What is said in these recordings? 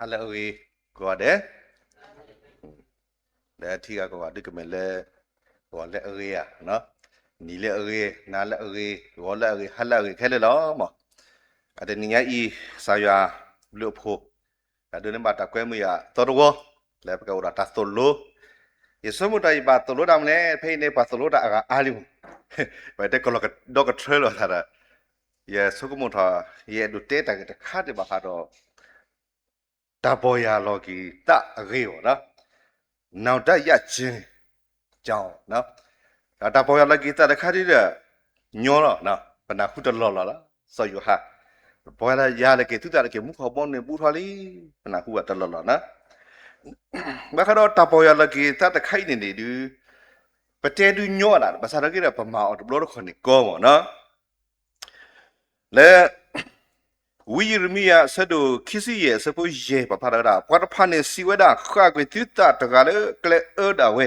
ဟါလၢအဂ့ၤ ကိးဂၤဒဲး, ဒီးထံဂၤကီၢ်ဂၤဒုးကမဲာ်လၢ ဂီၤလၢအဂ့ၤဧါ, နံၤလၢအဂ့ၤ နၤလၢအဂ့ၤ ဂီၤလၢအဂ့ၤ ဟါလၢအဂ့ၤခဲလၢာ်လီၤမး. အတနံၤညါအံၤ ကစၢ်ယွၤဘျုးအဖှိၣ် တၢ်ဒိးန့ၢ်ဘၣ်တၢ်ကွဲမုာ်ယၤသီတဝီ လၢပကအိၣ်ဒီးတၢ်သိၣ်လိ, ယဆိကမိၣ်တၢ်ယဘၣ်သိၣ်လိတၢ်မနုၤလဲၣ်, ဖဲအံၤန့ၣ် ပှၤသိၣ်လိတၢ်အဂၤအါလံမး, ပတဲကလီၤဒီကထြၢလီၤသးဒီး ယဆိကမိၣ်ထီၣ် ယအဲၣ်ဒိးတဲတၢ်ဂ့ၢ်တခါဒံးဘၣ်ဃးဒီး တၢ်ပီၢ်ယၢ်လီၤက့ၤသးအဂ့ၢ်အဂီၢ်, နဝ်တယၣ်ကၠ့ကၠီ, တၢ်ပီၢ်ယၢ်လီၤက့ၤသးတခါဒ်ဒီး ညီလီၤ, ပနၢ်ဟူတလီၢ်လီၢ်လီၤ, စီၤယိၤဟၣ်, ပီၢ်ယၢ်လီၤက့ၤသုသးတက့ၢ် မူခိၣ်ဘီမုၢ်န့ၣ်ဘူးထီၣ်လံ, ပနၢ်ဟူဘၣ်တလီၢ်လီၢ်လီၤ. ဘၣ်ဃးဒီးတၢ်ပီၢ်ယၢ်လီၤက့ၤသးတခါအံၤန့ၣ်န့ၣ်ဒုး ပတဲဒုးညီဒၣ် ဘၣ်ဆၣ်ဒီးက့ၤဒီးပမၤအီၤတဘျီတခီၣ်န့ၣ်ကီမးနီၤ လၢ ဝံယံးရမံယၤအဆၢဒိၣ်ခံဆံယဲၢ်အဆၢဖိယဲၢ် ပာ်ဖျါထီၣ်ဝဲဒၣ် ပှၤတဖၣ်န့ၣ်စံးဝဲဒၣ် ဃၣ်ကွံာ်သုသးတဂၤလၢအကျဲအၢဒၣ်ဝဲ,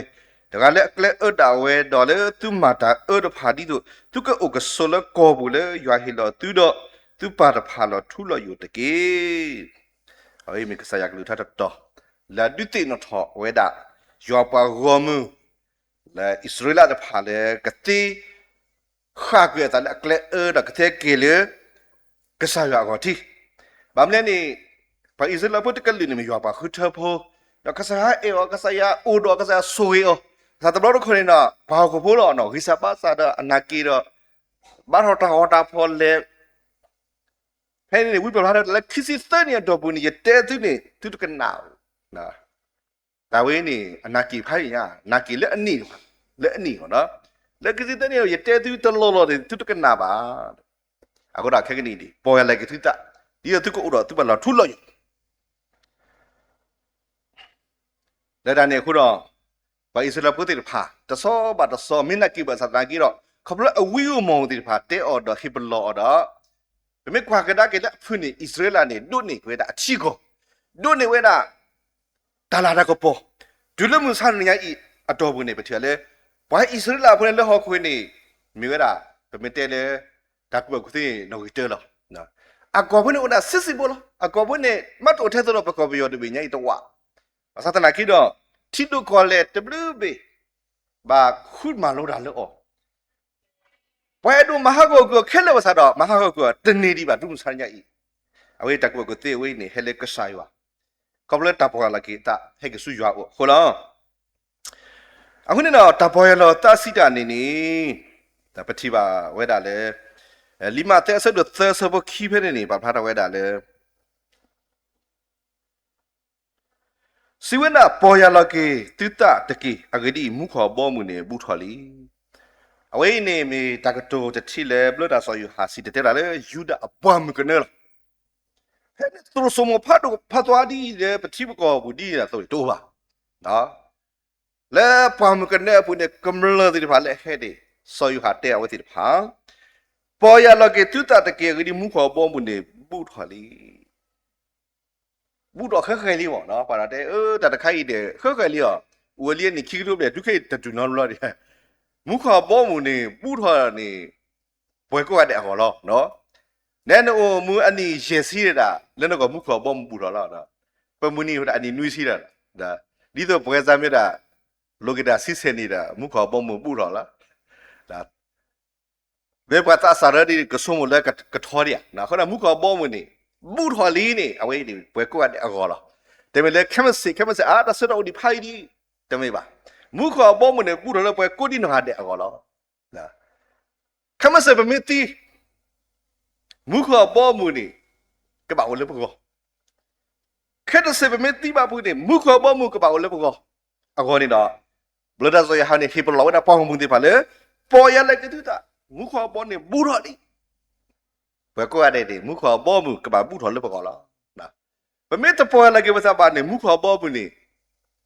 တဂၤလၢအကျဲအၢဒၣ်ဝဲ ဒီးလၢသုမၤတၢ်အၢတဖၣ်ဒ်သိး သုကအိၣ်ကဆိးလၢကီၢ်ပူၤလၢယွၤဟ့ၣ်လီၤသုဒီး သုပၢ်တဖၣ်လီၤထူလီၤယိာ်တက့ၢ်. အဝဲမ့ၢ်ကစၢ်ယွၤကလုၢ်ကထါတတီၤ လၢအဒုးသ့ၣ်နီၣ်ထီၣ်ဝဲဒၣ် ယွၤပှၤဂီၢ်မုၢ် လၢအံၣ်စရ့လးတဖၣ်လၢကသ့ ဃၣ်ကွံာ်အသးလၢအကျဲအၢဒီးကသ့က့ၤလၢ ကစၢ်ယွၤအဂီၢ်ထံး, ဘၣ်မနုၤလဲၣ်န့ၣ် ပှၤအံၣ်စရ့လးဖိတကလုာ်န့ၣ်မ့ၢ်ယွၤပှၤဃုထၢဖိ, ဒီးကစၢ်ယွၤအဲၣ်အီၤ ကစၢ်ယွၤအိၣ်ဒီး ကစၢ်ယွၤဆိၣ်ဂ့ၤအီၤ, ဘၣ်ဆၣ်တဘျီတခီၣ်န့ၣ်ဒီး ပှၤဟီၣ်ခိၣ်ဖိလီၤနီၤ ဂံၢ်စၢ်ဘါစၢ်ဒီးအနၢ်က့ၤဒီး ဘါထီၣ်တၢ်ဂီၤတၢ်ဖီၣ်လဲၣ်, ဖဲန့ၣ်န့ၣ် ဝံပာ်ဖျါထီၣ်လၢခံဆံသၢနံၣ်အတီၢ်ပူၤန့ၣ် ယတဲသုန့ၣ် သုတကနၣ် တၢ်ဝဲန့ၣ် အနၢ်က့ၤဖးယံၤညါ, နၢ်က့ၤလၢအနံၣ်တဖၣ်, လၢအနံၣ်အဂီၢ်နီၤ, လၢခံဆံသၢနံၣ် ယတဲသုတလီၢ်လီၢ်န့ၣ် သုတကနၣ်ဘၣ်. အဃိဒီးခဲကနံၣ်အံၤ ပီၢ်ယၢ်လီၤက့ၤသုသး ဒ်သိးသုကအိၣ်ဒီးသုပၢ်လီၤထူလီၤယိာ် လၢတၢ်န့ၣ်အဃိဒီး ပှၤအံၣ်စရ့လးဖိသ့ၣ်တဖၣ် တဆီဘၣ်တဆီ မ့ၢ်နၢ်က့ၤဘၣ်ဆၣ်သနာ်က့ဒီး ခီဖျိအဝံအမီၢ်သ့ၣ်တဖၣ် တဲအီၤဒီးဟ့ၣ်ပလီၢ်အီၤဒီး ပမ့ၢ်ကွၢ်ကဒါက့ၤလၢအဖုၣ်န့ၣ် အံၣ်စရ့လးန့ၣ် ဒိးန့ၢ်ဝဲဒၣ်အထံအကီၢ်, ဒိးန့ၢ်ဝဲဒၣ် တၢ်လၤတၢ်ကပီၤ, တုၤလၢမုၢ်ဆါတနံၤညါအံၤအတီၢ်ပူၤန့ၣ် ပထံၣ်လၢ ပှၤအံၣ်စရ့လးဖိန့ၣ်လၢဟီၣ်ခိၣ်န့ၣ် မ့ၢ်ဝဲဒၣ် ပမ့ၢ်တဲလၢ တၢ်ကူၣ်ဘၣ်ကူၣ်သ့န့ၣ် နီၣ်ဂံၢ်တၢလီၤ. အကီၢ်ဖိန့ၣ်အိၣ်ဒၣ်ဆံးဆံးဖိလီၤ. အကီၢ်ဖိန့ၣ် မ့ၢ်တအိၣ်ထဲသိးဒီးပကီၢ်ပယီၤတဘ့ၣ်ညါအံၤတဝး, ဘၣ်ဆၣ်သနာ်က့ဒီး ထံဒိၣ်ကီၢ်လဲၢ်တဘျုးဘ့ၣ် ဘၣ်ဃုမၤလိတၢ်လၢအီၤ ပှၤအဲၣ်ဒိးမၤဟးဂီၤကွံာ်အီၤခဲလၢာ်ဘၣ်ဆၣ်ဒီး မၤဟးဂီၤကွံာ်အီၤတန့ၢ်ဒံးဘၣ် တုၤမုၢ်ဆါညါအံၤ, အဝဲတၢ်ကူၣ်ဘၣ်ကူၣ်သ့အဝဲအံၤန့ၣ် ဟဲလၢကစၢ်ယွၤ, ခီဖျိတၢ်ပီၢ်ယၢ်လီၤက့ၤအသး ဟဲက့ၤဆူယွၤအအိၣ်အဃိလီၤ. အဃိန့ၣ်ဒီး တၢ်ပီၢ်ယၢ်လီၤသးစံးတၢ်န့ၣ်န့ၣ် ပထံၣ်ဘၣ်ဝဲဒၣ်လၢ လံာ်မးသဲအဆၢဒိၣ်သၢအဆၢဖိခံဖဲန့ၣ်န့ၣ် ပာ်ဖျါထီၣ်ဝဲဒၣ်လၢ စံးဝဲဒၣ် ပီၢ်ယၢ်လီၤက့ၤသုသးတက့ၢ်. အဂ့ၢ်ဒ်အံၤ, မူခိၣ်အဘီအမုၢ်န့ၣ် ဘူးထီၣ်လံ. အဝဲအံၤန့ၣ်မ့ၢ်တၢ်ကတိၤတထံၣ်လၢ ဘျၢတၢ်စီၤယိၤဟၣ်စံၣ်တဲၤတဲလီၤလၢ ယူဒၤအပှၢ်မုၢ်ကနၢလီၤ. ဖဲန့ၣ်သိၣ်စိမိၤဖးဒိၣ်ဖးသွါဒ်အံၤလၢပထံပကီၢ်ပူၤဒ်အံၤအသိးန့ၣ်တအိၣ်ဘၣ်. လၢပှၢ်မုၢ်ကနၢအပူၤန့ၣ် ကမျၢၢ်သ့ၣ်တဖၣ်လၢအဟဲန့ၣ် စီၤယိၤဟၣ်တဲအဝဲသ့ၣ်တဖၣ် ပီၢ်ယၢ်လီၤက့ၤသုသးတက့ၢ်. အဂ့ၢ်ဒ်အံၤ မူခိၣ်အဘီအမုၢ်န့ၣ် ဘူးထီၣ်လံ. ဘူးထီၣ်ဃဲဃဲလံမး, ပှၤတဲ တၢ်တခါအံၤန့ၣ် ဃဲဃဲလံအီၤ, အိၣ်ဝဲလံအနံၣ်ခံကထိဘျဲၣ် တုၤခဲအံၤတတုၤနီတဘျီဒံး. မူခိၣ်အဘီအမုၢ်န့ၣ် ဘူးထီၣ်န့ၣ် ပှဲၤကိးဂၤဒဲးအဂီၢ်လီၤ. နဲနအိၣ်မူအနံၣ်ယဲၢ်ဆံဒၣ် လၢနဂီၢ်မူခိၣ်အဘီအမုၢ်ဘူးထီၣ်လီၤ. ပမုၢ်နံၤဝဲဒၣ်အနံၣ်နွံဆံဒၣ်, ဒ်သိးပှၤစၢ်မ့ၢ်ဒၣ် လိးက့ၤတၢ်ဆံဆဲးနံၣ်ဒီး မူခိၣ်အဘီအမုၢ်ဘူးထီၣ်လီၤ. မ့ၢ်ပှၤသးစၢ်ဒီးကဆိကမိၣ်လၢကထီဒံးဧါ, အဃိဒီးမူခိၣ်အဘီအမုၢ်န့ၣ် ဘူးထီၣ်လံန့ၣ် အဝဲအံၤန့ၣ် ပှဲၤကိးဂၤဒဲးအဂီၢ်လီၤ. တမ့ၢ်လၢခဲမုၢ်ဆ့ၣ် ခဲမုၢ်ဆ့ၣ် အါ တၢ်ဆၢကတီၢ်အိၣ်ဒံးဖးယံၤဒံး တမ့ၢ်ဘၣ်. မူခိၣ်အဘီအမုၢ်န့ၣ် ဘူးထီၣ်လၢပှဲၤကိးဒံနီၢ်ဂၤဒဲးအဂီၢ်လီၤ. ခဲမုၢ်ဆ့ၣ်ပမ့ၢ်သံ မူခိၣ်အဘီအမုၢ်န့ၣ် ကဘၣ်အိၣ်လၢပဂီၢ်, ခဲတဆ့ၣ်ပမ့ၢ်သံဘၣ်ဖုးန့ၣ် မူခိၣ်အဘီအမုၢ်ကဘၣ်အိၣ်လၢပဂီၢ်. အဂီၢ်န့ၣ်ဒီး ဘျၢတၢ်စီၤယိၤဟၣ်န့ၣ် ဟ့ၣ်ပလီၢ်ဝဲဒၣ်ပှၤဂီၢ်မုၢ်သ့ၣ်တဖၣ်လၢ ပီၢ်ယၢ်လီၤက့ၤသုသး, မူခိၣ်အဘီန့ၣ် ဘူးထီၣ်လံ. ပှဲၤကိးဂၤဒဲးန့ၣ် မူခိၣ်အဘီအမုၢ်ကဘၣ်ဘူးထီၣ်လၢပဂီၢ်လီၤ. ပမ့ၢ်တပီၢ်ယၢ်လီၤက့ၤပသးဘၣ်န့ၣ် မူခိၣ်အဘီအမုၢ်န့ၣ်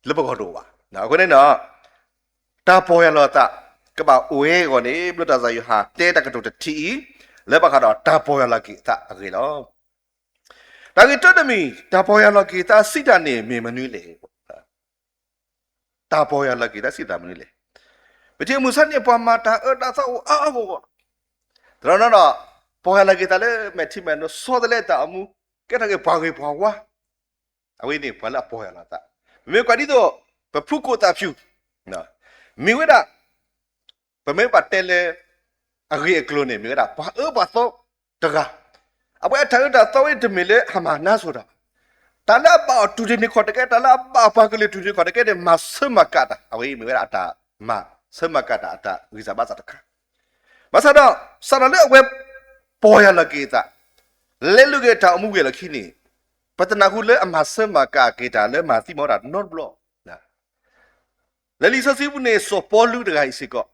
လၢပဂီၢ်တအိၣ်ဘၣ်. အဃိန့ၣ်ဒီး တၢ်ပီၢ်ယၢ်လီၤသး ကဘၣ်အိၣ်ဝဲအဂီၢ်န့ၣ် ဘျၢတၢ်စီၤယိၤဟၣ်တဲတၢ်ကတိၤတထံၣ်အံၤ လၢဘၣ်ဃးဒီးတၢ်ပီၢ်ယၢ်လီၤက့ၤအသးအဂ့ၢ်လီၤ. တၢ်ဂ့ၢ်တၢတမံၤ တၢ်ပီၢ်ယၢ်လီၤက့ၤသးစံးတၢ်န့ၣ်မ့ၢ်မနုၤလဲၣ်. တၢ်ပီၢ်ယၢ်လီၤက့ၤသးစံးတၢ်မနုၤလဲၣ်. ပထံၣ်မုၢ်ဆါန့ၣ် ပှၤမၤတၢ်အၢတၢ်သီအိၣ်အါအါဂီၢ်ဂီၢ်, တနီၤနီၤဒီး ပီၢ်ယၢ်လီၤက့ၤသးလၢမဲာ်ထံမဲာ်နိ ဆီတလဲတၢ်အမူ ကဲထီၣ်က့ၤပှၤဂ့ၤပှၤဝါ, အဝဲန့ၣ်ပှၤလၢအပီၢ်ယၢ်လီၤအသး, မ့မ့ၢ်ကွၢ်ဒ်သိး ပဖုကိးသးဖၠူၣ် မ့ၢ်ဝဲဒၣ် ပမ့ၢ်ဘၣ်တဲလၢ အဂ့ၢ်အကျိၤန့ၣ် မ့ၢ်ဝဲဒၣ်ပှၤအၢပှၤသီတဂၤ, အဝဲအတၢ်အၢတၢ်သီဝဲတမ့ၢ်လၢအမၤနါစိၤတၢ်, တၢ်လၢအဘၣ်အီၤတုၤတန့ၢ်ခီၣ်တကဲ တၢ်လၢအဘၣ်အပှၤကလုာ်တုၤတန့ၢ်ခီၣ်တကဲန့ၣ် မၤဆၢမၤကၤတၢ်, အဝဲအံၤမ့ၢ်ဝဲဒၣ်အတၢ်မၤဆၢမၤကၤတၢ် အတၢ်ဂံၢ်စၢ်ဘါစၢ်တခါ, ဘၣ်ဆၣ်ဒီး စးထီၣ်လၢအဝဲပီၢ်ယၢ်လီၤက့ၤအသး လဲလိာ်က့ၤအတၢ်အိၣ်မူဝံၤအလီၢ်ခံန့ၣ် ပတနၢ်ဟူလၢအမၤဆၢမၤကၤက့ၤတၢ်လၢမၤသံမၤဝီတၢ်နီတဘျီ, လၢလံာ်စီဆှံပူၤန့ၣ် စီၤပီလူးတဂၤအံၤစ့ၢ်ကီး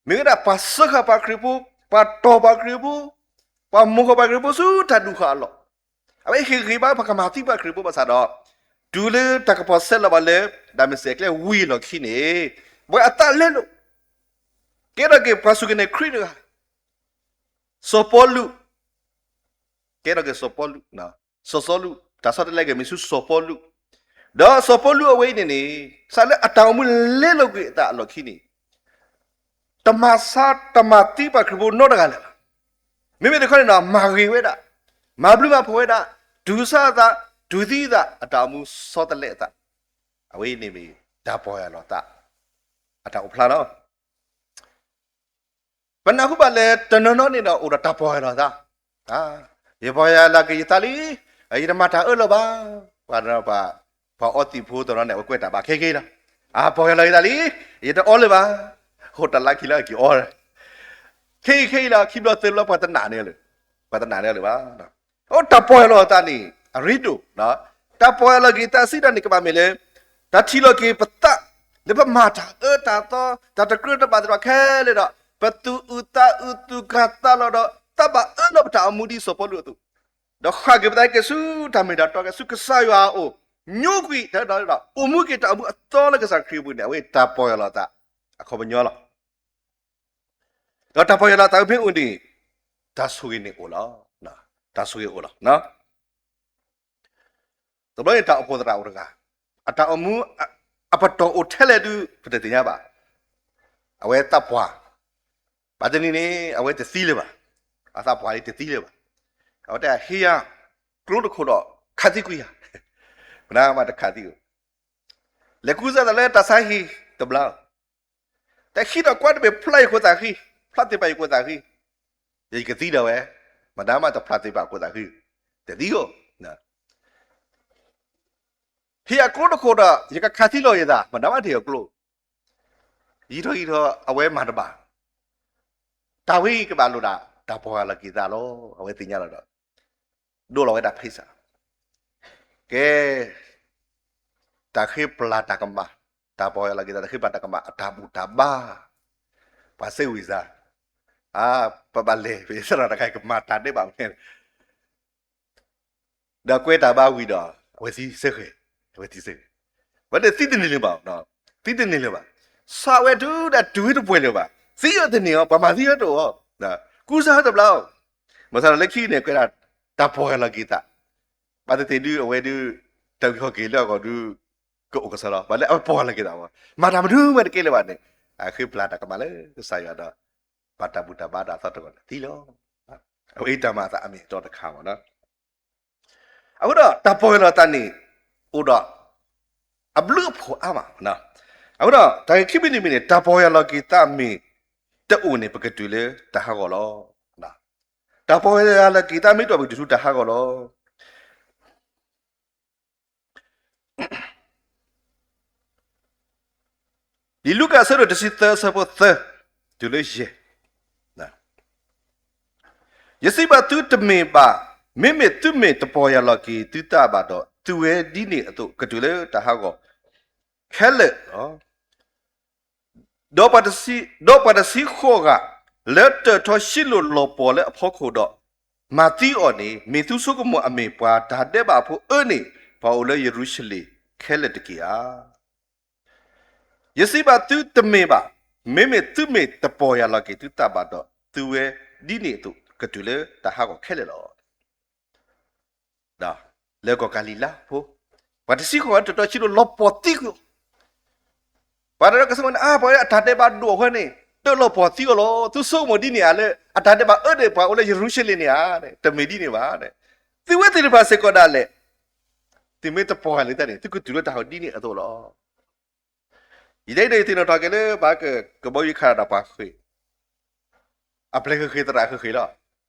မ့ၢ်ဝဲဒၣ်ပှၤစၢဃာ်ပှၤခရံာ်ဖိ, ပှၤတီၢ်ပှၤခရံာ်ဖိ, ပှၤမိၣ်ဃီၤပှၤခရံာ်ဖိဆူတၢ်ဒူၣ်ဃာ်အလီၢ်, အဝဲဟ့ၣ်ဂံၢ်ဘါပှၤကမၤသံပှၤခရံာ်ဖိဘၣ်ဆၣ်ဒီး တုၤလၢတၢ်ကပီၤဆဲးလီၤဘၣ်လၢ ဒၣ်မ့ၢ်စဲးကျဲဝံၤအလီၢ်ခံန့ၣ် အဝဲအသးလဲလိာ် ကဲထီၣ်က့ၤပှၤစူၢ်က့ၤနာ်က့ၤခရံာ်တဂၤ စီၤပီလူး, ကဲထီၣ်က့ၤစီၤပီလူး, စီၤစီလူး, တၢ်ဆီတလဲက့ၤမ့ၢ်ဆူစီၤပီလူး, ဒီးစီၤပီလူးအဝဲအံၤန့ၣ်န့ၣ် စးလၢအတၢ်အိၣ်မူလဲလိာ်ကွံာ်အသးအလီၢ်ခံန့ၣ် တမၤဆါတမၤသံပှၤခရံာ်ဖိနီတဂၤလၢၤဘၣ်. မ့မ့ၢ်တခီန့ၣ်ဒီး မၤဂ့ၤဝဲဒၣ်, မၤဘျုးမၤဖှိၣ်ဝဲဒၣ်, တူၢ်ဆါအသး, တူၢ်သံအသး, အတၢ်အိၣ်မူဆီတလဲအသး, အဝဲအံၤန့ၣ်မ့ၢ်တၢ်ပီၢ်ယၢ်လီၤသး အတၢ်အိၣ်ဖျါလီၤ. ပနၢ်ဟူဘၣ်လၢတနီၤနီၤန့ၣ်ဒီးအိၣ်ဒီးတၢ်ပီၢ်ယၢ်လီၤသး, ယပီၢ်ယၢ်လီၤက့ၤယသးလံ, ယတမၤတၢ်အၢလၢၤဘၣ်. ပှၤ, ပှၤအီသံးဖိတနီၤန့ၣ် အဝဲကွဲးတၢ်ဘၣ်ခဲက့ၤလီၤ, အပီၢ်ယၢ်လီၤက့ၤသးလံ, ယတအီလၢၤဘၣ်. ဃိတလါခံလါက့ၤအီ, ခဲအံၤခဲအံၤလီၤ ခံဘျီသၢဘျီပှၤတနာ်န့ၢ်လၢၤ, ပှၤတနာ်န့ၢ်လၢၤဘၣ်. အိၣ်တၢ်ပီၢ်ယၢ်လီၤသးန့ၣ် အရ့ဒိၣ်, တၢ်ပီၢ်ယၢ်လီၤက့ၤသးစံးတၢ်န့ၣ် ကဘၣ်မ့ၢ်လၢ တၢ်ထံၣ်လီၤက့ၤပသး လၢပမၤတၢ်အၢတၢ်သီ တၢ်တကြၢးတဘၣ်သ့ၣ်တဖၣ်ခဲလၢာ်ဒီး ပသူၣ်အုးသးအုးသူၣ်ကၢ်သးလီၤဒီး သးဘၣ်အၢလီၤပတၢ်အိၣ်မူဒ်စီၤပီလူးအသိး, ဒီးဃၣ်က့ၤပသးက့ၤဆူတၢ်မ့ၢ်တၢ်တီက့ၤဆူကစၢ်ယွၤအအိၣ်, ညိကွံာ်တၢ်ဒီး အိၣ်မူက့ၤတၢ်အိၣ်မူအသီလၢကစၢ်ခရံာ်အပူၤန့ၣ် အဝဲတၢ်ပီၢ်ယၢ်လီၤသး အခီပညီလီၤ. ဒီးတၢ်ပီၢ်ယၢ်လီၤသးဖဲအိၣ်န့ၣ် တၢ်ဆိၣ်ဂ့ၤန့ၣ်အိၣ်လီၤ, တၢ်ဆိၣ်ဂ့ၤအိၣ်လီၤ. တဘျီန့ၣ်တၢ်အိၣ်ဖှိၣ်သရၣ်အိၣ်တဂၤ, အတၢ်အိၣ်မူ အပတီၢ်အိၣ်ထဲလဲၣ်ဒုး ပတသ့ၣ်ညါဘၣ်. အဝဲသးပှၢ်, ဘၣ်တနံၤန့ၣ် အဝဲတသံလၢၤဘၣ်, အသးပှၢ်လံတသံလၢၤဘၣ်. အဝဲတဲဟ့ၣ်ယၤ ကျိတခိၣ်ဒီး ခးသံကွံာ်ယၤ, မနၤမးတခးသံဧိၤ, လဲၤကူစါသးလၢတၢ်ဆါဟံၣ်တဘျီ တဟံးဒီးကွၢ်တဘ့ၣ်ဖျါယကိာ်သးဃံ, ဖျါသ့ၣ်ပာ်ယကိာ်သးဃံ, ယကသံဒီးဝဲ, မနၤမးတဖျါသ့ၣ်ပာ်ကိာ်သးဃံ, တသံဧိၤ, ဟ့ၣ်အကျိတခိၣ်ဒီး ယကခးသံလီၤယသး, မနၤမးတဟ့ၣ်အကျိ, ယံာ်ထီၣ်ယံာ်ထီၣ်အဝဲမၤတဘၣ်, တၢ်ဝဲအံၤကဘၣ်လိာ်ဒၣ် တၢ်ပီၢ်ယၢ်လီၤက့ၤသးလီၤ, အဝဲသ့ၣ်ညါလီၤဒီး ဒိလီၤဝဲဒၣ်ဖံးစး, ကဲ တၢ်ဃ့ပျၢ်တၢ်ကမၣ်, တၢ်ပီၢ်ယၢ်လီၤက့ၤသး တၢ်ဃ့ပျၢ်တၢ်ကမၣ် အတၢ်ဘူၣ်တၢ်ဘါ, ပှၤစ့ဝံၤစါ, ပဘၣ်လဲၤ ပသရၣ်တဂၤကမၤတၢ်ဒဲးဘးန့ၣ် ဒီးကွဲတၢ်ဘါဝံၤဒီး အဝဲသံစ့ၢ်ကီး, အဝဲသံစ့ၢ်ကီး, အဝဲသံတန့ၢ်လၢၤဘၣ်, သံတန့ၢ်လၢၤဘၣ်, ဆါဝဲတုၤဒၣ်တုၤဝဲတပှဲၤလၢၤဘၣ်, သံအီၤတန့ၢ်အီၤ ပှၤမၤသံအီၤတအိၣ်, ကူစါတဘျီ, မၤဆါဒီးလၢခံန့ၣ် ကွဲးဒၣ် တၢ်ပီၢ်ယၢ်လီၤက့ၤသး, ဘၣ်သ့ၣ်သ့ၣ်ဒုးအဝဲဒုး တၢ်ဂံၢ်ဟီၣ်က့ၤလၢအဂီၢ်ဒုး ကအိၣ်ကစီဒီး ဘၣ်လၢအပီၢ်ယၢ်လီၤက့ၤသး, မၤတၢ်မနုၤမးတကဲလၢၤဘၣ်န့ၣ်, အဃ့ပျၢ်တၢ်ကမၣ်လၢကစၢ်ယွၤဒီး ဘၣ်တၢ်ဘူၣ်တၢ်ဘါဒီးအသီတဂီၢ်န့ၣ် သံလီၤ. အဝဲအံၤတၢ်မၤအသးအမ့ၢ်အတီတခါမ့ၢ်နီၤ. အဃိဒီးတၢ်ပီၢ်ယၢ်လီၤသးန့ၣ် အိၣ်ဒီး အဘျုးအဖှိၣ်အါမး, အဃိဒီး တၢ်ဂ့ၢ်ခံမံၤတမံၤန့ၣ် တၢ်ပီၢ်ယၢ်လီၤက့ၤသးမ့ၢ်တအိၣ်န့ၣ် ပကတုၤလၢတၢ်ဟးဂီၤလီၤ. တၢ်ပီၢ်ယၢ်လီၤက့ၤသးမ့ၢ်တအိၣ် ပကတုၤဆူတၢ်ဟးဂီၤလီၤ. လံာ်လူၤကၣ်အဆၢဒိၣ်တဆံသၢ အဆၢဖိသၢ တုၤလၢယဲၢ်, ယစံးဘၣ်သုတမ့ၢ်ဘၣ်, မ့မ့ၢ်သုမ့ၢ်တပီၢ်ယၢ်လီၤက့ၤသုသးဘၣ်ဒီး သုဝဲဒ်န့ၣ်အသိး ကတုၤလၢတၢ်ဟးဂီၤခဲလၢာ်လီၤ. ဒီးပှၤတဆံ, ဒီးပှၤတဆံဃိးဂၤ လၢတၢၢ်ထီၣ်ရှံလိာ်လီၤပှီၢ်လၢအဖီခိၣ်ဒီး မၤသံအီၤန့ၣ် မ့ၢ်သုဆိကမိၣ်အမ့ၢ်ပှၤတၢ်ဒဲးဘးဖိအၢန့ၣ် ပှၤအိၣ်လၢယရူၤၡလ့ၣ်ခဲလၢာ်တက့ၢ်ဧါ. ယစံးဘၣ်သုတမ့ၢ်ဘၣ်, မ့မ့ၢ်သုမ့ၢ်တပီၢ်ယၢ်လီၤက့ၤသုသးဘၣ်ဒီး သုဝဲဒ်န့ၣ်အသိး ကတုၤလၢတၢ်ဟးဂီၤခဲလၢာ်လီၤ. လၢကီၢ်ကၤလံၤလါဖိ, ပှၤတဆံဃိးဂၤ တၢၢ်ထီၣ်ရှံလိာ်လီၤပှီၢ်သံကွံာ်အီၤ, ပှၤတၢ်ကဆိကမိၣ်န့ၣ် အါ ပှၤအတၢ်ဒဲးဘးဒိၣ်အဃိန့ၣ် တၢၢ်လီၤပှီၢ်သံအီၤလီၤ. သုဆိကမိၣ်ဒ်န့ၣ်ဧါလၢ အတၢ်ဒဲးဘးအၢန့ၣ် ပှၤအိၣ်လၢယရူၤၡလ့ၣ်န့ၣ်ဧါ, တမ့ၢ်ဒ်န့ၣ်ဘၣ်. သုဝဲသ့ၣ်တဖၣ်စ့ၢ်ကီးဒၣ်လဲာ် သုမ့ၢ်တပီၢ်ယၢ်လီၤက့ၤတၢ်န့ၣ် သုကတုၤလၢတၢ်ဟီၣ်ဒ်န့ၣ်အသိးလီၤ. ယဲအံၤဒီးယသ့ၣ်နီၣ်ထီၣ်က့ၤလၢပှၤကဘီယူၤခးဒီးပှၤဃ့ၢ်, အပျဲၢ်ဃ့ၢ်ဃ့ၢ်သရၣ်ဃ့ၢ်ဃ့ၢ်လီၤ.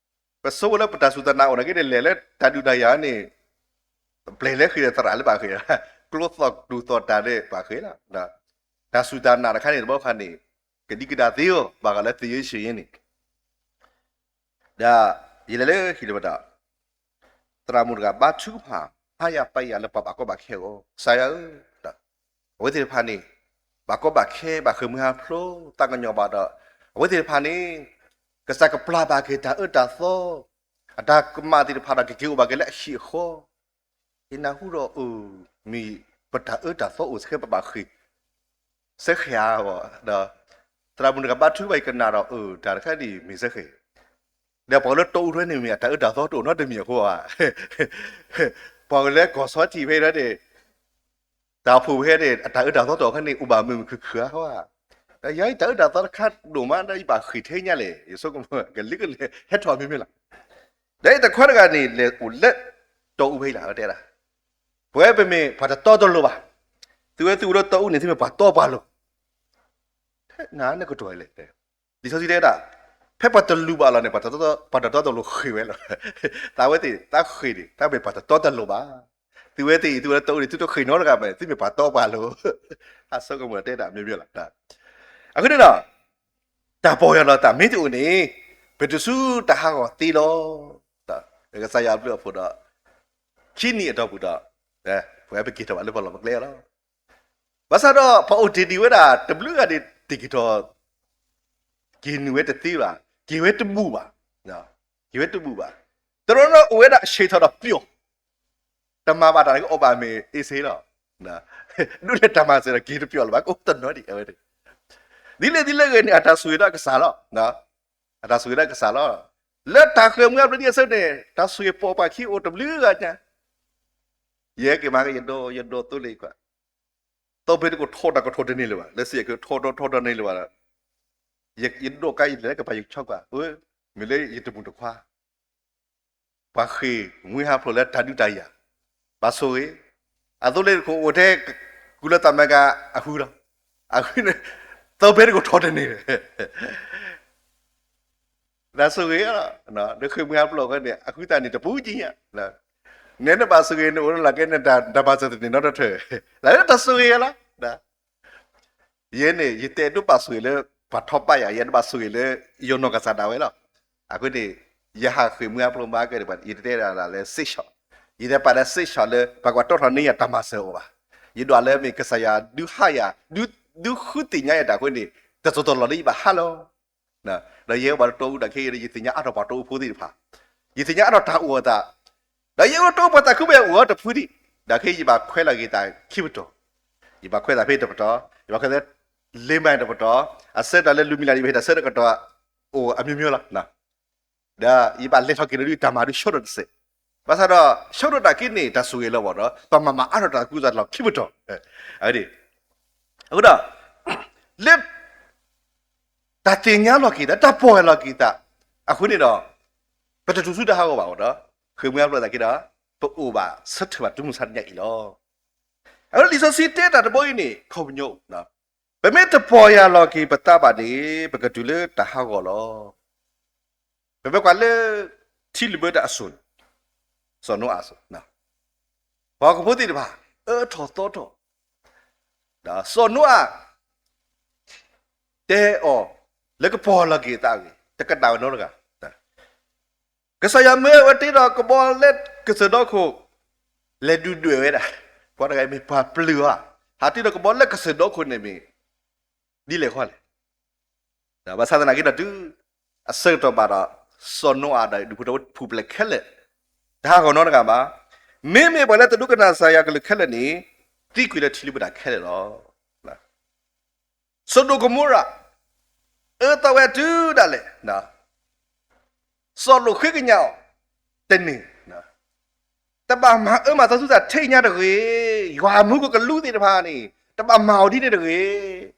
ပဆိကမိၣ်လၢပတၢ်စူၢ်တၢ်နာ်အိၣ်နာ်က့န့ၣ် လဲၤလၢတၢ်ဒုးတၢ်ယၤန့ၣ် ပျဲၢ်လၢဃ့ၢ်ဒီးသရၣ်လၢပှၤဃ့ၢ်, ကျိသီၣ်တူၢ်သီၣ်တၢ်ဒီးပှၤဃ့ၢ်လီၤ. တၢ်စူၢ်တၢ်နာ်တခါန့ၣ် တဘျီခါန့ၣ် ကဒံကဒါသ့ဧိၤ ဘၣ်ဃးလၢသ့ယ့ရှ့ယ့န့ၣ် ဒီးယလဲၤလၢဟံၣ်လၢပတၢ် သရၣ်မုၣ်တဂၤဘါထုကဖၣ် ဟါယၤပၢ်ယၤလၢပှၤဘၣ်ကီဘၣ်ခဲအဂီၢ် ကစၢ်ယွၤဧၢ, အဝဲသ့ၣ်တဖၣ်န့ၣ် ဘၣ်ကီဘၣ်ခဲ ဘၣ်ဃ့ၢ်မှံဟးဖျိး သးကညီၤဘၣ်ဒီး အဝဲသ့ၣ်တဖၣ်န့ၣ် ကစၢ်ကပျၢ်ဘၣ်က့ၤတၢ်အၢတၢ်သီ အတၢ်ကမၣ်သ့ၣ်တဖၣ်ဒီး ကက့ၤအိၣ်ဘၣ်က့ၤလၢအဟံၣ်အဃီ ယနၢ်ဟူဒီးအၢ မ့ၢ်ပတၢ်အၢတၢ်သီအိၣ်စ့ၢ်ကီး ပဘၣ်ဃ့ၢ် စ့ၢ်ကီးဧါ, ဒီး သရၣ်မုၣ်တဂၤဘါထုကဖၣ် ယကနၣ်ဒီးအၢ တၢ်တခါန့ၣ်မ့ၢ်စ့ၢ်ကီး, ဒီးပှၤလၢတီအူထွဲန့ၣ်မ့ၢ် အတၢ်အၢတၢ်သီတအိၣ်နီတမံၤအဃိဧါ, ပှၤလၢကီၢ်ဆီထံးဖဲန့ၣ် တၢ်အိၣ်ဖှိၣ်ဖဲန့ၣ် အတၢ်အၢတၢ်သီတအိၣ်ခါန့ၣ် အိၣ်ဘၣ်မုာ်မုာ်ခုၣ်ခုၣ်ဧါဃိဧါ, ဒီးယၤအံၤတၢ်အၢတၢ်သီတခါဒိၣ်မး ဒီးယဘၣ်ဃ့ၢ်ထဲညါလဲၣ် ယဆိကမိၣ်ကလံၤကလဲၤ ဟဲထီၣ်မ့မ့ၢ်လီၤ. ဒီးတခွါတဂၤန့ၣ် လဲၤအိၣ်လၢတီအူဖဲအံၤလီၤ တဲဒၣ်, ပဝဲပမ့ၢ်ပှၤတတီတလိၤဘၣ်, သုဝဲသုအိၣ်လၢတီအူန့ၣ် သုမ့ၢ်ပှၤတီပှၤလိၤ, နနကတိၤလဲၣ်, လံာ်စီဆှံတဲဒၣ်, ဖဲပှၤတလူၤဘၣ်လီၤန့ၣ် ပှၤတတီတလိၤဃ့ၢ်ဝဲလီၤ. တၢ်ဝဲသ့ၣ် တၢ်ဃ့ၢ်န့ၣ် တၢ်မ့ၢ်ပှၤတတီတလိၤဘၣ်, သုဝဲသ့ၣ်အံၤ သုဝဲလၢတီအူန့ၣ် သုတဃ့ၢ်နီတဂၤဘၣ် သုမ့ၢ်ပှၤတီပှၤလိၤ, အဆိကမိၣ်တဲဒၣ်မ့မ့ၢ်လီၤ. အဃိန့ၣ်ဒီး တၢ်ပီၢ်ယၢ်လီၤသးမ့ၢ်တအိၣ်န့ၣ် ပတုၤဆူတၢ်ဟးဂီၤသ့လီၤ. ကစၢ်ယွၤအဘျုးအဖှိၣ်ဒီး ခံနံၣ်အတီၢ်ပူၤဒီး ပဝဲပက့ၤထီၣ်ဘၣ်လၢပလီၢ်ပကျဲလီၤ. ဘၣ်ဆၣ်ဒီး ပှၤအိၣ်တ့ၢ်ဒံးဝဲဒၣ် တဘျုးဂၤန့ၣ် တ့ၢ်က့ၤထီၣ် က့ၤနုာ်ဝဲတသ့ဘၣ်, က့ၤဝဲတဘူၣ်ဘၣ်, က့ၤဝဲတဘူၣ်ဘၣ်. တနီၤနီၤအိၣ်ဝဲဒၣ်ဆံးထီၣ်ဒီးပျီၢ်, တမၤဘၣ်တၢ်န့ၣ် ကအီၣ်ဘၣ်မ့ၢ်အ့ၣ်စ့လီၤ. ဒ်လဲၣ်တၢ်မၤစၢၤဒီးက့ၤတပျီၢ်လၢၤဘၣ် ကအိၣ်တနီၤဒံးအဝဲန့ၣ်, ဒ်လဲၣ်ဒ်လဲၣ်ဂ့ၤန့ၣ် အတၢ်ဆိၣ်ဂ့ၤဒီးကစၢ်လီၤ. အတၢ်ဆိၣ်ဂ့ၤဒီးကစၢ်လီၤ. လၢတၢ်ဃ့ၢ်မှံဟးဖျိးဒ်အဆၢန့ၣ် တၢ်ဆိၣ်ဂ့ၤပိာ်ပှၤခံအိၣ်တဘျုးဂၤညါ, ယဟဲက့ၤမၤက့ၤယဒိး ယဒိးသိလ့ၣ်ကွၢ် သိးဖဲတကိးထီၣ်တၢ်ကထီၣ်တန့ၢ်လၢၤဘၣ်, လၢစံးယၤကထီၣ်ထီၣ်ထီၣ်တန့ၢ်လၢၤဘၣ်, ယဒိးကါယလဲၤလၢကပၤယကဆီကွၢ်, မ့ၢ်လၢယတမုၢ်တခွါ, ပှၤဃ့ၢ်မှံဟးဖျိးလၢတၢ်ဒုးတၢ်ယၤ, ဘၣ်ဆိၣ်ဂ့ၤ, အသိးလၢတကိးအိၣ်ထဲ ကူလၢသးမဲကၤအဃုလီၤ, အဃုန့ၣ် သိးဖဲတကိးထီၣ်တန့ၢ်လၢၤ တၢ်ဆိၣ်ဂ့ၤလီၤ, နဃ့ၢ်မှံဟးဖျိးဃီန့ၣ် အဃုသးန့ၣ်တပူၤကံညါ, နဲနဘၣ်ဆိၣ်ဂ့ၤန့ၣ် အိၣ်လၢကဲန့ၣ် တၢ်မၤစၢၤတန့ၢ်နီတထၢၣ်, လၢတၢ်ဆိၣ်ဂ့ၤလီၤ. ယဲန့ၣ် ယတဲဒိးဘၣ်ဆိၣ်ဂ့ၤလၢ ပှၤထီၣ်ပာ်ယၤ ယဲတဘၣ်ဆိၣ်ဂ့ၤလၢ ယနီၢ်ကစၢ်ဒၣ်ဝဲလီၤ. အဃိန့ၣ် ယဟးဃ့ၢ်မှံဟးဖျိးမၤကဲန့ၣ် ယတတဲဒၣ်လၢစ့ၣ်ဆီၣ်, ယတဲပာ်လၢစ့ၣ်ဆီၣ်လၢ ပှၤကွၢ်တီထီၣ်န့ၢ်ယၤတၢ်မၤစၢၤအီၤဘၣ်. ယဒွးလၢမ့ၢ်ကစၢ်ယွၤဒုးဟးယၤ, ဒုးဃုသ့ၣ်ညါယၤတၢ်အဃိန့ၣ် တစိၢ်တလီၢ်လၢယဘၣ်ဟးလီၤ. ဒီးယဲဘၣ်လၢတီအူတၢ်ခဲအံၤ ယသ့ၣ်ညါအါထီၣ်ပှၤတီအူဖိသ့ၣ်တဖၣ်, ယသ့ၣ်ညါအါထီၣ်တၢ်အိၣ်အသး, ဒီးယအိၣ်တီအူပှၤသးခုပှဲၤအိၣ်အီၤတဖုဒံး, ဒီးခဲအံၤယဘၣ်ခွဲးလီၤက့ၤသးခံပတီၢ်, ယဘၣ်ခွဲးသးဖဲတပတီၢ်, ယဘၣ်ခွဲးသး လေးမိုင် တပတီၢ်, အဆၢကတီၢ်လၢလူၤမံၤလၢ်ဒံး ပဟ့ၣ်တၢ်ဆၢကတီၢ် အိၣ်အမျိုးမျိုးလီၤ. ဒီးယဘၣ်လဲၤထီၣ်က့ၤဒီးတၢ်မၤဒုးဆှီထီၣ်တစဲး, ဘၣ်ဆၣ်ဒီး ဆှီထီၣ်တၢ်က့န့ၣ် တၢ်ဆိၣ်ဂ့ၤလၢၤဘၣ်ဒီး ပမၤမၤအါထီၣ်တၢ်ကူၣ်သးလီၢ်ခံပတီၢ်, အဝဲန့ၣ်, အဃိဒီး လၢ တၢ်သ့ၣ်ညါလီၤက့ၤသး တၢ်ပီၢ်ယၢ်လီၤက့ၤသး အဃိန့ၣ်ဒီး ပတတုၤဆူတၢ်ဟးဂီၤဘၣ်အဃိဒီး ဃ့ၢ်မှံဟးဖျိးသးက့ဒီး ပအိၣ်ဘၣ်ဆၢထၢၣ်ဘၣ်တုၤမုၢ်ဆါတနံၤညါအံၤလီၤ. အဃိလံာ်စီဆှံတဲတၢ်တဘီအံၤန့ၣ် ခီပညီ, ပမ့ၢ်တပီၢ်ယၢ်လီၤက့ၤပသးဘၣ်န့ၣ် ပကတုၤလၢတၢ်ဟးဂီၤလီၤ. ပမ့ၢ်ကွၢ်လၢ ထံလုၢ်ဘၢတၢ်အစိၤန့ၣ်, စီၤနိအၤအစိၤ, ပှၤဟီၣ်ခိၣ်ဖိသ့ၣ်တဖၣ် အၢထီၣ်သီထီၣ်, ဒီးစီၤနိအၤ တဲအီၤ လၢကပီၢ်လီၤက့ၤသးအဂ့ၢ် တကနၣ်ဝဲနီတဂၤ, ကစၢ်ယွၤမၢဝဲတ့ဒီးကဘီလၢကစၢၢ်ဒီခိၣ် လဲၤဒုၣ်ဒွဲၣ်ဝဲဒၣ်, ပှၤတဂၤအံၤမ့ၢ်ပှၤပျုၢ်ဧါ, ဟးတ့ဒီးကဘီလၢကစၢၢ်ဒီခိၣ်န့ၣ်မ့ၢ် ဒ်လဲၣ်ဃီလဲၣ်. ဘၣ်ဆၣ်သနာ်က့ဒီးတုၤ အဆၢကတီၢ်ဘၣ်ဒီး စီၤနိအၤဒီးဒူၣ်ဖိထၢဖိပူၤဖျဲးခဲလၢာ်, တဟးဂီၤနီတဂၤဘၣ်. မ့မ့ၢ်ပှၤလၢတဒိကနၣ်ကစၢ်ယွၤကလုၢ်ခဲလၢာ်န့ၣ် သံကွံာ်လၢထံလုၢ်ဘၢတၢ်ခဲလၢာ်လီၤ. စိၤဒိၣ်ကမိရၤ အၢသီဝဲတုၤဒၣ်လဲာ်, စီၤလိာ်ဃ့ကညးအီၤတန့ၢ်, တဘၣ်မၤအၢမၤသီသုသးထဲအံၤညါတဂ့ၤ. ယွၤအမူကကလူးသ့ၣ်တဖၣ်န့ၣ် တဘၣ်မၤအီၤဒ်န့ၣ်တဂ့ၤ.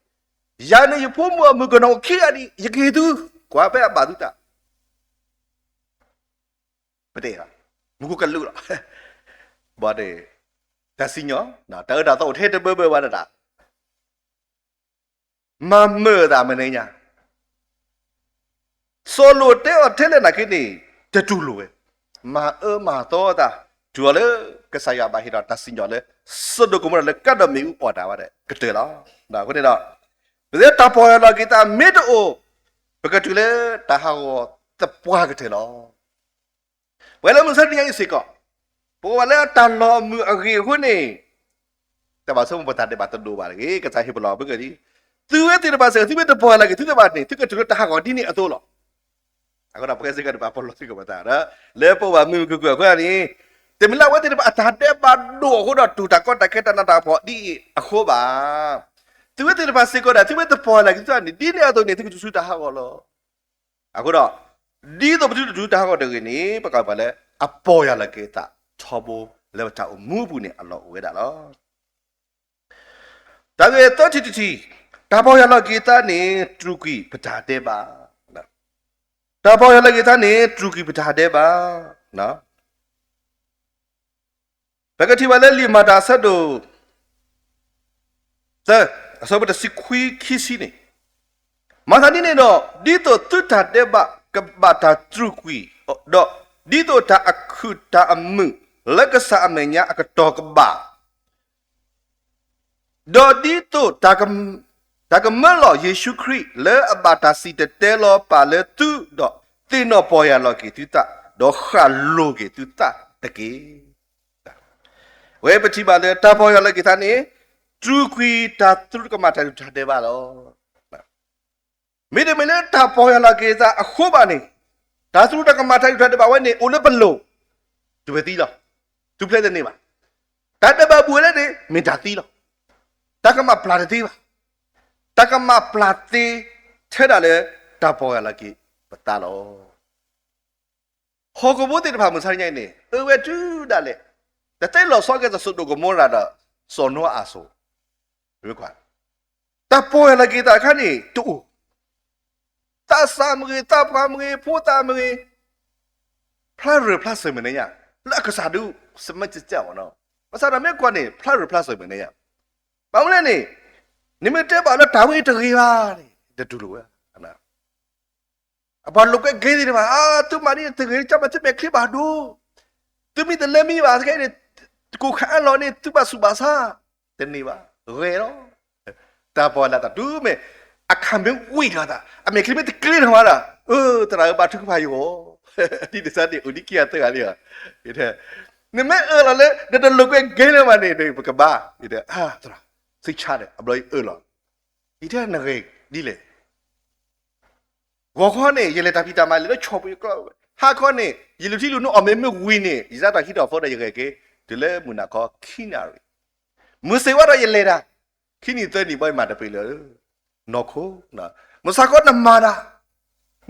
ယၤန့ၣ်ယဖိမုၣ်အမုၢ်ကနီၤအိၣ်ခံဂၤဒံး ယကဟ့ၣ်သု, ကွၢ်ဖဲအဘၣ်သုသး ပတဲ, မူကကလူးလီၤ. ဘၣ်န့ၣ်, တၢ်စံၣ်ညီၣ်, တၢ်အၢတၢ်သီအိၣ်ထဲတဘၢဘၢဘၣ်ဒၣ်, မၤမုာ်အသးမနုၤညါ, စီၤလိာ်တဲအီၤထဲလဲၣ်နာ်က့န့ၣ် တတူၢ်လိာ်ဝဲ, မၤအၢမၤသီအသး, တုၤအီၤလၢကစၢ်ယွၤဘၣ်ဟ့ၣ်ဒီးတၢ်စံၣ်ညီၣ်လၢ စဒိၣ်ကမိရၤလၢကဒီးမ့ၣ်အူအီၣ်တၢ်ဘၣ်ဒီးကတၢၢ်လီၤ. အဃိန့ၣ်ဒီး ပတဲတၢ်ပီၢ်ယၢ်လီၤက့ၤသးမ့ၢ်တအိၣ်, ပကတုၤလၢတၢ်ဟးဂီၤသပှၢ်ကတၢၢ်လီၤ. ပှၤလၢမုၢ်ဆါတနံၤညါအံၤစ့ၢ်ကီး, ပဝဲလၢတၢ်လီၢ်မုာ်အဂ့ၢ်အဃိန့ၣ်, တၢ်ဘၣ်ဆိကမိၣ်ပတၢ်ဒဲးဘးတဒိၣ်ဘၣ်တဂ့ၤ, ကစၢ်ဟ့ၣ်ပလီၢ်ဘၣ်က့ၤလံ, သုဝဲသ့ၣ်တဖၣ်စ့ၢ်ကီး သုမ့ၢ်တပီၢ်ယၢ်လီၤက့ၤသုသးဘၣ်န့ၣ် သုကတုၤလၢတၢ်ဟးဂီၤဒ်န့ၣ်အသိးလီၤ. အဃိဒီးပှၤစ့ၢ်ကီး တဘၣ်ပလီၢ်သံကွၢ်ပသးဒီး လၢပအိၣ်ဘၣ်မုာ်မုာ်ခုၣ်ခုၣ်အဃိန့ၣ်, တမ့ၢ်လၢအဝဲသ့ၣ်တဖၣ်အတၢ်ဒဲးဘးဒိၣ်အဃိဒီးတူၢ်တၢ်ကီတၢ်ခဲတၢ်နးတၢ်ဖှီၣ်ဒ်အံၤအဃိဘၣ်. သုဝဲသ့ၣ်တဖၣ်စ့ၢ်ကီးဒီး သုမ့ၢ်တပီၢ်ယၢ်လီၤက့ၤသုသးန့ၣ် ဒ်န့ၣ်အသိးန့ၣ် သုကတုၤဆူတၢ်ဟးဂီၤလီၤ. အဃိဒီး ဒ်သိးပသုတတုၤတၢ်ဟးဂီၤတဂ့ၤန့ၣ် ပကပၤလၢအပီၢ်ယၢ်လီၤက့ၤသးထီဘိ လၢပတၢ်အိၣ်မူအပူၤန့ၣ်အလီၢ်အိၣ်ဝဲဒၣ်လီၤ. တၢ်ဂ့ၢ်သၢထံၣ်တထံၣ်, တၢ်ပီၢ်ယၢ်လီၤက့ၤသးန့ၣ် တြူာ်ကွံာ်ပတၢ်ဒဲးဘး, တၢ်ပီၢ်ယၢ်လီၤက့ၤသးန့ၣ် တြူာ်ကွံာ်ပတၢ်ဒဲးဘး. ပကထံၣ်ဘၣ်လၢလံာ်မၤတၢ်အဆၢဒိၣ် သၢ, အဆၢဖိတဆံခွံခံဆံန့ၣ်, မၤသးဒ်န့ၣ်ဒီး ဒ်သိးသုတၢ်ဒဲးဘးကဘၣ်တၢ်တြူာ်ကွံာ်, ဒီးဒ်သိးတၢ်အခုၣ်တၢ်အမုာ် လၢကစၢ်အမဲာ်ညါအကတီၢ်ကဘၣ် ဒီးဒ်သိး တၢ်ကမၢလီၤယ့ၣ်ၡူးခရံာ် လၢအဘၣ်တၢ်စံၣ်တဲၤတဲလီၤပာ်လၢသု, ဒီးသ့ၣ်နီၣ်ပီၢ်ယၢ်လီၤက့ၤသုသး, ဒီးဃၣ်လိၤက့ၤသုသးတက့ၢ်. အဝဲပထံၣ်ဘၣ်လၢတၢ်ပီၢ်ယၢ်လီၤက့ၤသးန့ၣ် တြူာ်ကွံာ်တၢ်သရူးကမၣ်တၢ်ဒုၣ်တၢ်ဒဲးဘးလီၤ. မ့တမ့ၢ်လၢတၢ်ပီၢ်ယၢ်လီၤက့ၤသးအဃိဘၣ်န့ၣ်, တၢ်သရူးတၢ်ကမၣ်တၢ်ဒုၣ်တၢ်ဒဲးဘးဝဲန့ၣ် အိၣ်လၢပလိၤ, တုၤဝဲသံလီၤ. ထူၣ်ဖျဲးတန့ၢ်ဘၣ်. တၢ်ဒဲးဘးဘူးဝဲလၢန့ၣ် မ့ၢ်တၢ်သံလီၤ. တၢ်ကမၣ်ပျၢ်တသ့ဘၣ်. တၢ်ကမၣ်ပျၢ်သ့ထဲဒၣ်လၢ တၢ်ပီၢ်ယၢ်လီၤက့ၤပသးလီၤ. ဟီၣ်ခိၣ်ဖိသ့ၣ်တဖၣ်မုၢ်ဆါတနံၤအံၤန့ၣ် အၢဝဲတုၤဒၣ်လဲာ်, တသ့လီၤဆီကဲသိးစဒိၣ်ကမိရၤဒီး စီၤနိအၤအစိၤ, တၢ်ပီၢ်ယၢ်လီၤက့ၤသးအခါန့ၣ် တအိၣ်, သးစၢ်မ့ၢ်ဂ့ၤ, သးပှၢ်မ့ၢ်ဂ့ၤ, ဖိသၣ်မ့ၢ်ဂ့ၤ, ဖျါရၢၢ်ဖျါစၢၤမ့ၢ်န့ၣ်ညါ, လၢအကစၢ်ဒုး စမ့ၢ်ကကၢ်ဘၣ်နီၤ, ဘၣ်ဆၣ်ဒီးမ့ၢ်ကွၢ်န့ၣ် ဖျါရၢၢ်ဖျါစၢၤမ့ၢ်န့ၣ်ညါ, ဘၣ်မနုၤလဲၣ်န့ၣ်, နမ့ၢ်တဲဘၣ်လၢတၢ်ဝဲအံၤတဂ့ၤဘၣ်န့ၣ် တတူၢ်လိာ်ဝဲ အပှၤလိာ်ကွဲဂ့ၤသ့ၣ်တဖၣ်, အါ, သုမၤဒ်န့ၣ်တဂ့ၤ, ကမ့ၢ်သုမဲာ်ချံဘၣ်ဒိ, သုမ့ၢ်တလဲၤမံဘၣ်သကဲန့ၣ်, တကိးခးအလီၢ်န့ၣ် သုဘၣ်ဆူးဘၣ်ဆါ, တန့ၢ်ဘၣ်, ဂဲၤလီၤ. တၢ်ပီၢ်လၢတၢ်တုၤမ့ၢ် အခးမ့ၢ်ဝံၣ်ထီၣ်သး, အမဲာ်ချံမ့ၢ်တကျ့ထီၣ်မးဒီး, အၢ, သရၣ်ဧၢ ဘါထုကဖၣ်ယဂီၢ်, ဒ်န့ၣ်စ့ၢ်န့ၣ် အိၣ်ဒံးခံဂၤသၢဂၤလံ, နမ့ၢ်အၢၣ်လီၤလၢ နတလိာ်ကွဲဂ့ၤလၢၤဘၣ်န့ၣ် ပကဘါ, အါ, သရၣ်, သုဆါဒီး အဘျီယအၢၣ်လီၤ, ယတဲနဂ့ၤဒ်လဲၣ် ဂီၤခီန့ၣ် ယလဲၤတၢ်ဖံးတၢ်မၤလၢလၢဆီၣ်ပူၤယကျီ, ဟါခီန့ၣ် ယလူၤထံလူၤနိအီၣ်မ့ၤမ့ၢ်ဝံၤန့ၣ် ယစးထီၣ်ဟံးထီၣ်ဖိဒီးယဂဲၤက့ၤ တုၤလၢမုၢ်နၤခီခံနၣ်ရံၣ်, မုၢ်ဆ့ၣ်ဝါဒီးယလဲၤတၢ်, ခံနံၣ်သၢနံၣ်ဘၣ်ယမၤတပ့ၤလၢ နီၢ်ခိ, မုၢ်ဆါခီနမၤတၢ်,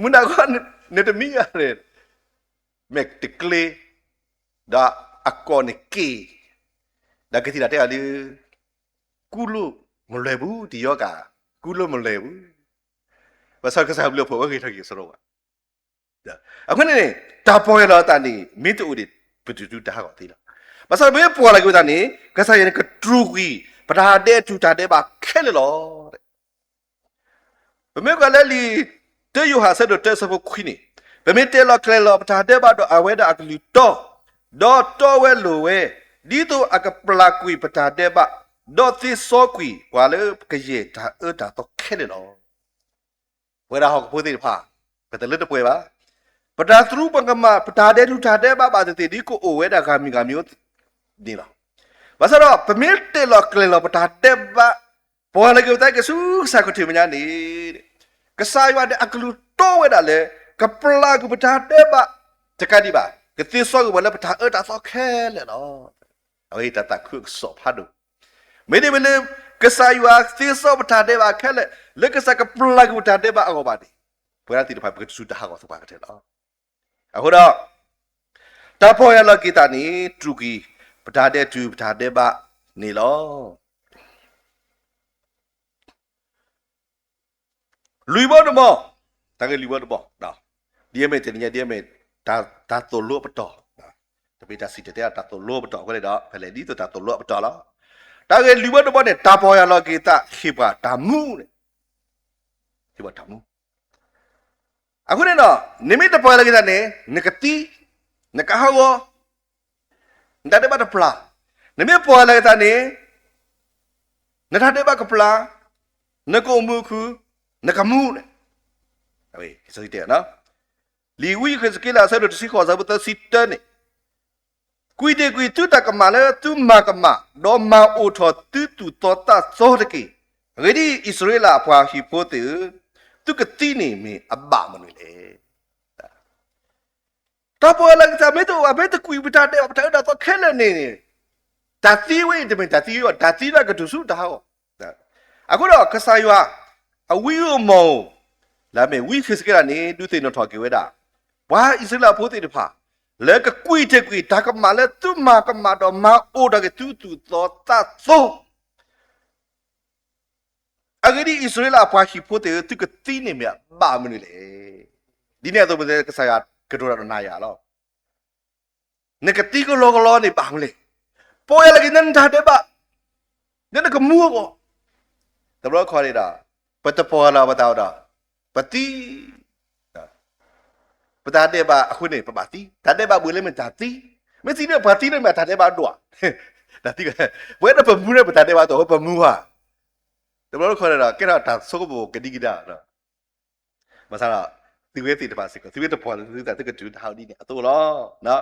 မုၢ်နၤခီနတမံယၤန့ၣ်, မဲာ်တကျ့, ဒီးအကိာ်န့ၣ်က့ၤ, ဒီးကသံၣ်တၢ်တဲအီၤလၢ ကူလိၣ်မလဲၤဘူး တယီကၤ, ကူလိၣ်မလဲၤဘူး, ဘၣ်ဆၣ်ကစၢ်ဘျုးဖှိၣ်ဝဲဂ့ၤထီၣ်က့ၤစရီဘၣ်. အဃိန့ၣ်န့ၣ် တၢ်ပီၢ်ယၢ်လီၤသးန့ၣ် မ့ၢ်တအိၣ်န့ၣ် ပတုၤတုၤတၢ်ဟးဂီၤသ့လီၤ. ဘၣ်ဆၣ်ပမ့ၢ်ပီၢ်ယၢ်လီၤက့ၤသးန့ၣ် ကစၢ်ယွၤန့ၣ်ကတြူာ်ကွံာ် ပတၢ်ဒဲးတူၢ်တၢ်ဒဲးဘးခဲလၢာ်လီၤ. ပမ့ၢ်ကွၢ်လၢလံာ်တၢယိၤဟၣ်အဆၢဒိၣ်တၢအဆၢဖိခွံန့ၣ်, ပမ့ၢ်တဲလီၤကျဲၤလီၤပတၢ်ဒဲးဘးဒီးအဝဲဒၣ်အကလုၢ်တီ, ဒီးတီဝဲလိၤဝဲ, ဒ်သိးအကပျၢ်ကွံာ်ပတၢ်ဒဲးဘး, ဒီးသ့စီကွံာ်ပှၤလၢကယဲၢ်တၢ်အၢတၢ်သီခဲလၢာ်လီၤ. ပဝဲဒၣ်ဟီၣ်ခိၣ်ဖိသ့ၣ်တဖၣ် ပတလၢတပှဲၤဘၣ်. ပတၢ်သရူးပကမၣ် ပတၢ်ဒဲးတူၢ်တၢ်ဒဲးဘးဘၣ်သ့ၣ်သ့ၣ် ဒ်ကအိၣ်ဝဲဒၣ်ဂၤမံၤဂၤမံၤန့ၣ်လီၤ. ဘၣ်ဆၣ်ဒီး ပမ့ၢ်တဲလီၤကျဲၤလီၤပတၢ်ဒဲးဘး, ပီၢ်ယၢ်လီၤက့ၤပသးက့ၤဆူကစၢ်ခရံာ်အမဲာ်ညါန့ၣ်, ကစၢ်ယွၤန့ၣ်အကလုၢ်တီဝဲဒၣ်လၢ ကပျၢ်ကွံာ်ပတၢ်ဒဲးဘး, တကးဒံးဘၣ် ကသ့စီကွံာ်ပှၤလၢပတၢ်အၢတၢ်သီခဲလၢာ်လီၤ. အဝဲအံၤတၢ်သးခုအကစီၣ်ဖးဒိၣ်, မ့တမ့ၢ်လၢ ကစၢ်ယွၤသ့စီပတၢ်ဒဲးဘးခဲလၢာ် လၢကစၢ်ကပျၢ်ကွံာ်ပတၢ်ဒဲးဘးအဂီၢ်ဘၣ်န့ၣ်, ပဝဲဒၣ်သ့ၣ်တဖၣ် ပကတုၤဆူတၢ်ဟးဂီၤသပှၢ်ကတၢၢ်လီၤ. အဃိဒီး တၢ်ပီၢ်ယၢ်လီၤက့ၤသးန့ၣ် တြူာ်ကွံာ် ပတၢ်ဒဲးတူၢ်ပတၢ်ဒဲးဘးန့ၣ်လီၤ. လွံၢ်ဘီတဘီ, တၢ်ဂ့ၢ်လွံၢ်ဘီတဘီ, ဒ်အမ့ၢ်တနံၤညါ ဒ်အမ့ၢ် တၢ်သိၣ်လိအပတီၢ်, တမ့ၢ်တၢ်စံၣ်တဲၤတဲလီၤ တၢ်သိၣ်လိအပတီၢ်အဃိန့ၣ်ဒီး ဖဲလဲၣ်ဒ်သိးတၢ်သိၣ်လိအပတီၢ်လီၤ. တၢ်ဂ့ၢ်လွံၢ်ဘီတဘီန့ၣ် တၢ်ပီၢ်ယၢ်လီၤက့ၤသး ဟ့ၣ်ပှၤတၢ်မူန့ၣ်, ဟ့ၣ်ပှၤတၢ်မူ. အဃိန့ၣ်ဒီး နမ့ၢ်တပီၢ်ယၢ်လီၤက့ၤသးန့ၣ် နကသံ, နကဟးဂီၤ, နတၢ်ဒဲးဘးတပျၢ်. နမ့ၢ်ပီၢ်ယၢ်လီၤက့ၤသးန့ၣ် နတၢ်ဒဲးဘးကပျၢ်, နကအိၣ်မုာ်ခုၣ်, နကမူန့ၣ်, လံာ်ဝံယဃ့းစက့လး အဆၢဒိၣ်တဆံဃိး အဆၢဖိသၢဆံတၢန့ၣ်, ကွံာ်တ့ၢ်ကွံာ်သုတၢ်ကမၣ်လၢသုမၤကမၣ်, ဒီးမၤအိၣ်ထီၣ်သုသူၣ်သီသးသီတက့ၢ်. အဂ့ၢ်ဒ်အံၤ, အံၣ်စရ့လးအပှၤဟံၣ်ဖိသ့ၣ်ဧၢ, သုကသံန့ၣ်မ့ၢ်အဘၣ်မနုၤလဲၣ်. တၢ်ပီၢ်ယၢ်လီၤက့ၤသး မ့ၢ်တအိၣ်ဘၣ် မ့ၢ်တကွံာ်ပတၢ်ဒဲးဘး ပတၢ်အၢတၢ်သီခဲလၢာ်န့ၣ်, တၢ်သံဝဲအံၤတမ့ၢ်တၢ်သံဝဲဘၣ်, တၢ်သံဒၣ်ကတုၤဆူတၢ်ဟးဂီၤ. အဃိဒီးကစၢ်ယွၤ အဝံအမီၢ်ဧိၤ လၢအမ့ၢ်ဝံယဃ့းစက့လးန့ၣ် ဒုးသ့ၣ်နီၣ်ထီၣ်က့ၤဝဲဒၣ် ပှၤအံၣ်စရ့လးဖိသ့ၣ်တဖၣ် လၢကကွံာ်တ့ၢ်ကွံာ်တၢ်ကမၣ်လၢသုမၤကမၣ်ဒီးမၤအိၣ်ထီၣ်က့ၤသုသူၣ်သီသးသီ အဂ့ၢ်ဒ်အံၤ, အံၣ်စရ့လးအပှၤဟံၣ်ဖိသ့ၣ်ဧၢ, သုကသံန့ၣ်မ့ၢ်အဘၣ်မနုၤလဲၣ်. ဒ်န့ၣ်အသိး မ့ၢ်ကစၢ်ယွၤကတိၤတၢ်ဒီးနၤယၤလီၤ. နကသံကလီကလီန့ၣ်ဘၣ်မနုၤလဲၣ်. ပီၢ်ယၢ်လီၤက့ၤနတၢ်ဒဲးဘး, နကမူအဂီၢ်, တဘျီခီန့ၣ်ဒီး ပတပီၢ်ယၢ်လီၤပသးဒီး ပသံ ပတၢ်ဒဲးဘးအဃိန့ၣ် ပဘၣ်သံ, တၢ်ဒဲးဘးဘၣ်လၢမ့ၢ်တၢ်သံ, မ့ၢ်သံန့ၣ် ပှၤသံန့ၣ်မ့ၢ်တၢ်ဒဲးဘးဒိၣ်ဧါ, တၢ်သံ, ပဝဲဒၣ်ပမူန့ၣ် ပတၢ်ဒဲးဘးဒိၣ် ပမူဧါ, တဘျီတခီန့ၣ်ဒီး ကဲထီၣ်တၢ်ဆိကမိၣ်ကဒံကဒါ, ဘၣ်ဆၣ်ဒီး သုဝဲသ့ၣ်တဖၣ်စ့ၢ်ကီး သုဝဲတပီၢ်လၢသုသး သုကတုၤတၢ်ဟးဂီၤဒ်န့ၣ်အသိးလီၤ.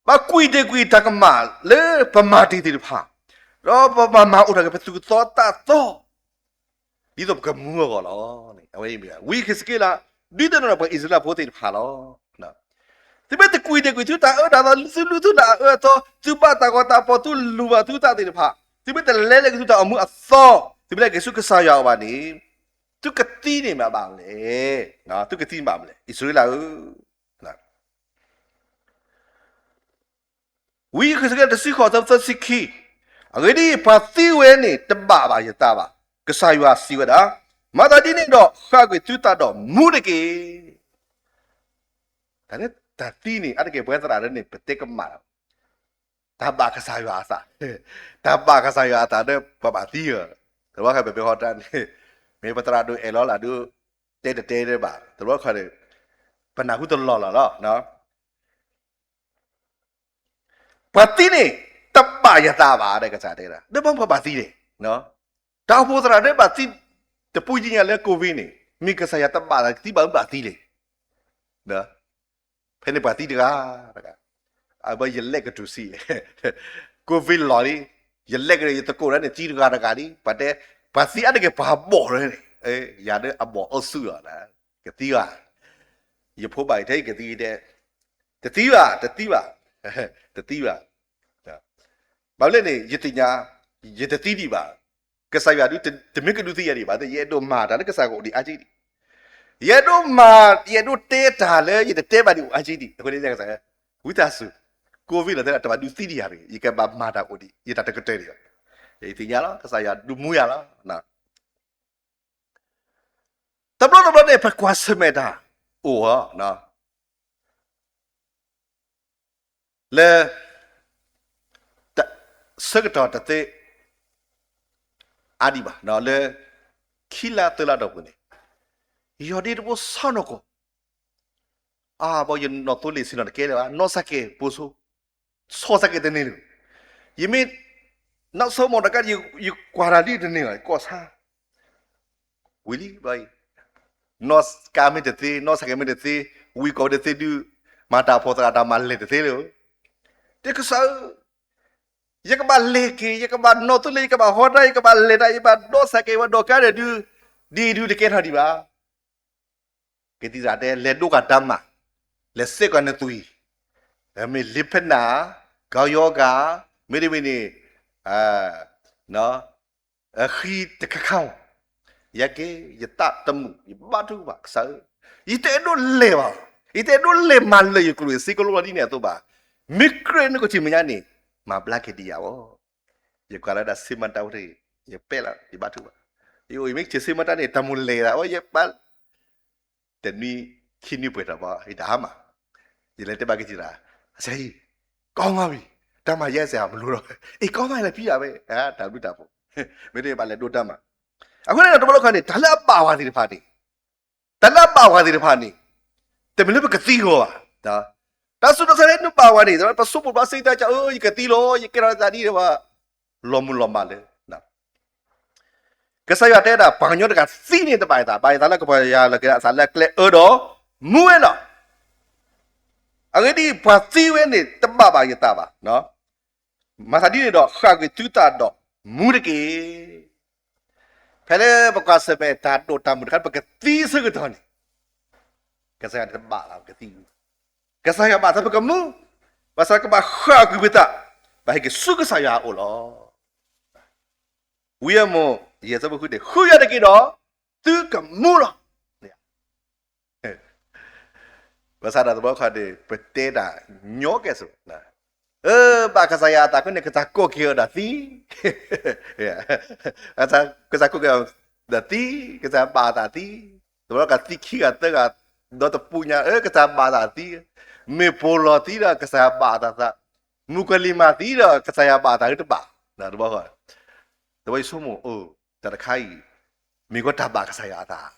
ပကွံာ်တ့ၢ်ကွံာ်တၢ်ကမၣ်လၢပမၤတ့ၢ်သ့ၣ်တဖၣ်, ဒီးပမၤမၤအိၣ်ထီၣ်က့ၤပသူၣ်သီသးသီ, ဒ်သိးပကမူအဂီၢ်လီၤ. အဝဲအံၤမ့ၢ်ဝံယဃ့းစက့လး ဒုးသ့ၣ်နီၣ်ထီၣ်ပှၤအံၣ်စရ့လးဖိသ့ၣ်တဖၣ်လီၤ. သုမ့ၢ်တကွံာ်တ့ၢ်ကွံာ်သုတၢ်အၢတၢ်သီ, သုလုသုတၢ်အၢအသီ, သုဘၣ်တၢ်ဂီၤတၢ်ဖီၣ်, သုလိၣ်ဘၣ်သုသးသ့ၣ်တဖၣ်, သုမ့ၢ်တလဲၤလၢက့ၤသုတၢ်အိၣ်မူအသီ, သုမ့ၢ်လဲၤက့ၤဆူကစၢ်ယွၤအအိၣ်ဘၣ်န့ၣ်, သုကသံန့ၣ်မ့ၢ်အဘၣ်မနုၤလဲၣ်. သုကသံမ့ၢ်အဘၣ်မနုၤလဲၣ်, အံၣ်စရ့လးဧၢ. ဝံယဃ့းစက့လး တဆံဃိး သၢဆံခံ, အဂ့ၢ်ဒ်အံၤ, ပှၤသံဝဲန့ၣ် တဘၣ်ဘၣ်ယသးဘၣ်. ကစၢ်ယွၤစံးဝဲဒၣ်, မၤသးဒ်န့ၣ်ဒီး ဃၣ်ကွံာ်သုသးဒီးမူတက့ၢ်. တၢ်န့ၣ် တၢ်သံန့ၣ် အါတက့ၢ်ပဝဲသရၣ်ဒ်န့ၣ် ပတဲကမၣ်လီၤ. တၢ်ဘၣ်ကစၢ်ယွၤအသး, တၢ်ဘၣ်ကစၢ်ယွၤအသးဒီး ပဘၣ်သံဧါ. တဘျီခါပမ့ၢ်ဟီတၢ်န့ၣ်, မ့ၢ်ပသရၣ်ဒိၣ်အဲၣ်လီၤလၢဒိၣ်, တဲတတဲဒၣ်ဘၣ်, တဘျီခါန့ၣ် ပနၢ်ဟူတလီၢ်လီၤလီၤ. ပှၤသံန့ၣ် တဘၣ်ယသးဘၣ် ဒီးကစၢ်တဲဒၣ်, ဒီးမ့ၢ်ပှၤဘၣ်သံလဲၣ်. တၢ်အိၣ်ဖှိၣ်သရၣ်ဒိၣ်ဘၣ်သံ, တပူၤညါလၢ COVID န့ၣ်, မ့ၢ်ကစၢ်ယွၤတဘၣ်သံဘၣ် မ့ၢ်ဘၣ်သံလဲၣ်. ဖဲန့ၣ်ပှၤသံတဂၤတဂၤ, အဘၣ်ယလဲၤကတုၤဆံး, COVID လီၤလံ, ယလဲၤကဒီး ယသကိးတဂၤန့ၣ် သံတဂၤတဂၤလံ, ပှၤတဲ, ပှၤသံအါတက့ၢ်ပှၤဘီၣ်လၢန့ၣ်, ယၤဒၣ်အဘီၣ်အိၣ်သူၣ်လီၤ, ကသံဘၣ်, ယဖိဘၣ်ယထဲယကသံတဲ, တသံဘၣ်, တသံဘၣ်, တသံဘၣ်. ဘၣ်မနုၤလဲၣ်န့ၣ် ယသ့ၣ်ညါ, ယတသံဒံးဘၣ်. ကစၢ်ယွၤဒုး တမ့ၢ်ကဒုးသံယၤဒံးဘၣ်, ယအဲၣ်ဒိးမၤတၢ်လၢကစၢ်ကအိၣ်ဒံးအါကံဒံး, ယအဲၣ်ဒိးမၤ, ယအဲၣ်ဒိးတဲတၢ်လၢယတတဲဘၣ်ဒံးအိၣ်အါကံဒံး, အဃိန့ၣ် ဝံသးစူၤ, COVID လီၤတဲဒၣ် တဘၣ်ဒုးသံဒံးယၤတဂ့ၤ, ယကဘၣ်မၤတၢ်အိၣ်ဒံး ယတၢ်တကတၢၢ်ဒံးဘၣ်. ယသ့ၣ်ညါလီၤ ကစၢ်ယွၤဒုးမူယၤလီၤ. တဘျီတဘျီန့ၣ် ပကွၢ်ဆၢၣ်မဲာ်တၢ်အိၣ်ဧါ, လၢ ဆၢကတီၢ်တသ့ အါဒံးဘၣ်, လၢ ခံလါသၢလါတီၢ်ပူၤန့ၣ်, ယီၢ်ဒ့တဘိဆီနီၢ်ကီၢ်, အါဘီ ယနီၢ်သိလ့ၣ်ဆ့ၣ်နီၤတကဲလၢၤဘၣ်, နီၢ်စၢ်ကဲးပိာ်ဆိ, ဆီၣ်စၢ်ကဲးတန့ၢ်လၢၤ, ယမ့ၢ် နီၢ်ဆိမိၢ်တကါ ယကွၢ်တၢ်လံတန့ၢ်လီၤ ကီၢ်ဆါ ဝံၤလံဘျီအံၤ, နီၢ်ကါမ့ၢ်တသ့, နီၢ်စၢ်ကဲးမ့ၢ်တသ့, ဝံၤကီၢ်မ့ၢ်တသ့ဒုး, မၤတၢ်ဖိသရၣ်တၢ်မၤလဲၢ်တသ့လၢၤ, တဲကစၢ်ဧၢ, ယကဘၣ်လဲၤက့ၤ, ယကဘၣ်နီၢ်သိလ့ၣ်, ယကဘၣ်ဟီတၢ်, ယကဘၣ်လဲၤတၢ်, ယဘၣ်ဒီးစၢ်ကဲး ယဘၣ်ဒီးကါဒဲးဒုး, ဒ်ဒုးတကဲထီၣ်ဒံးဘၣ်. ကသံၣ်သရၣ်တဲ လဲၤဒိကၣ်တၢ်မၤ, လဲၤစဲးကွၢ်နသွံၣ်, မ့ၢ်လ့ဖဲနၢ်, ကီယီဂၤ, မ့တမ့ၢ်န့ၣ် ဃံတခါခါ, ယကဲ ယသးတမုာ် ယဘါထုကဖၣ်ကစၢ်ဧၢ, ယတအဲၣ်ဒိးလဲၤဘၣ်, ယတအဲၣ်ဒိးလဲၤမၤလၢာ်ယကျိၤယစ့ကလိလီၤဒ်န့ၣ်အသိးဘၣ်. မ့ၢ်ကြၢးနကထံၣ်မဲာ်ညါန့ၣ် မၤဘျါက့ၤဒံးယၤအီၤ. ယကွၢ်လၢဒၣ်စ့မၤတၢ်ဝဲတဂ့ၤ, ယပဲာ်လီၤ ယဘါထုကဖၣ်, ယအိၣ်ယမ့ၢ်ကထံၣ်စ့မၤတၢ်န့ၣ် တၢ်မိၣ်လဲၤသးဝဲ ယပာ် တနွံခံနွံပှဲၤထီၣ်ဘၣ် ယတၢ်ဟါမၢ်, ယလဲၤတဲဘၣ်က့ၤတၢ်, အဆၢအံၤ, ကီမးဝံၤ, တၢ်မၤယဲစ့ၢ်မလိၤဒီး, အ့ၣ် ကီမး လဲၤဖံးယၤဝဲ, တၢ်ဘျုးတၢ်ဖှိၣ်, မ့ၢ်တဘၣ်လဲၤဒိတၢ်မၤ, အဃိန့ၣ်ဒီး တဘျီတခီန့ၣ် တၢ်လၢအဘၣ်ဝဲသ့ၣ်တဖၣ်န့ၣ်, တၢ်လၢအဘၣ်ဝဲသ့ၣ်တဖၣ်န့ၣ်, တမ့ၢ်လၢပကသံအဂီၢ်ဘၣ်, တၢ်စူၢ်တၢ်နာ်လၢနဘၣ်ဝဲန့ၣ် ပဆိကမိၣ်ဘၣ်စ့ၢ်ကီး ယကသံလီၤ ယကဲထီၣ်သးဒ်န့ၣ်ဘၣ်, လီၤမုၢ်လီၤမၢ်လၢ ကစၢ်ယွၤတဲဒၣ် ပှၤကညီတဂၤသံန့ၣ်တဘၣ်ယသး, ဘၣ်ယသးလၢကပီၤယၤလီၤက့ၤအသးလၢအကျဲအၢဒီးမူဝဲလီၤ. အဂ့ၢ်ဒ်အံၤ, ပှၤသံဝဲန့ၣ်တဘၣ်ဘၣ်ယသးဘၣ်. မၤသးဒ်န့ၣ်ဒီး ဃၣ်ကွံာ်သုသးဒီးမူတက့ၢ်. ဖဲလၢပကွၢ်ဆၢၣ်မဲာ်တၢ်ဒိၣ်တၢ်မုၢ်တခါ ပကသံဆၢကတီၢ်န့ၣ်, ကစၢ်ယွၤန့ၣ်တဘၣ်ဘၣ်ပကသံ, ကစၢ်ယွၤဘၣ်သးပကမူ, ဘၣ်ဆၣ်ကဘၣ်ဃၣ်ကွံာ်ပသး, ဘၣ်ဟဲက့ၤဆူကစၢ်ယွၤအအိၣ်လီၤ. ဝံဧိၤမိၢ်, ယဲၢ်ဆၢဖိဃုန့ၣ် ဃုယၤတက့ၢ်ဒီး, သုကမူလီၤ. ဘၣ်ဆၣ်ဒီးတဘျီခီန့ၣ် ပတဲတၢ်ညီကဲၣ်ဆိး, ဘၣ်ကစၢ်ယွၤအသးအဃိန့ၣ် ကစၢ်ကိးက့ၤအီၤဒီးသံ, ကစၢ်ကိးက့ၤအီၤဒီးသံ, ကစၢ်ဘၣ်အသးသံ, တဘျီခီသံခံဂၤသၢဂၤ, ဒီးတပူၤညါ အၢ ကစၢ်ဘၣ်အသးသံ, မ့ၢ်ပိာ်လီၤသံဒီးကစၢ်ယွၤဘၣ်အသးသး, မုၣ်ကီၤလံၢ်မၤသံဒီး ကစၢ်ယွၤဘၣ်အသးတဘၣ်, တဘျီ, တဘျီယဆိကမိၣ်, တၢ်တခါအံၤ, မ့ၢ်ကီတၢ်ဘၣ်ကစၢ်ယွၤအသး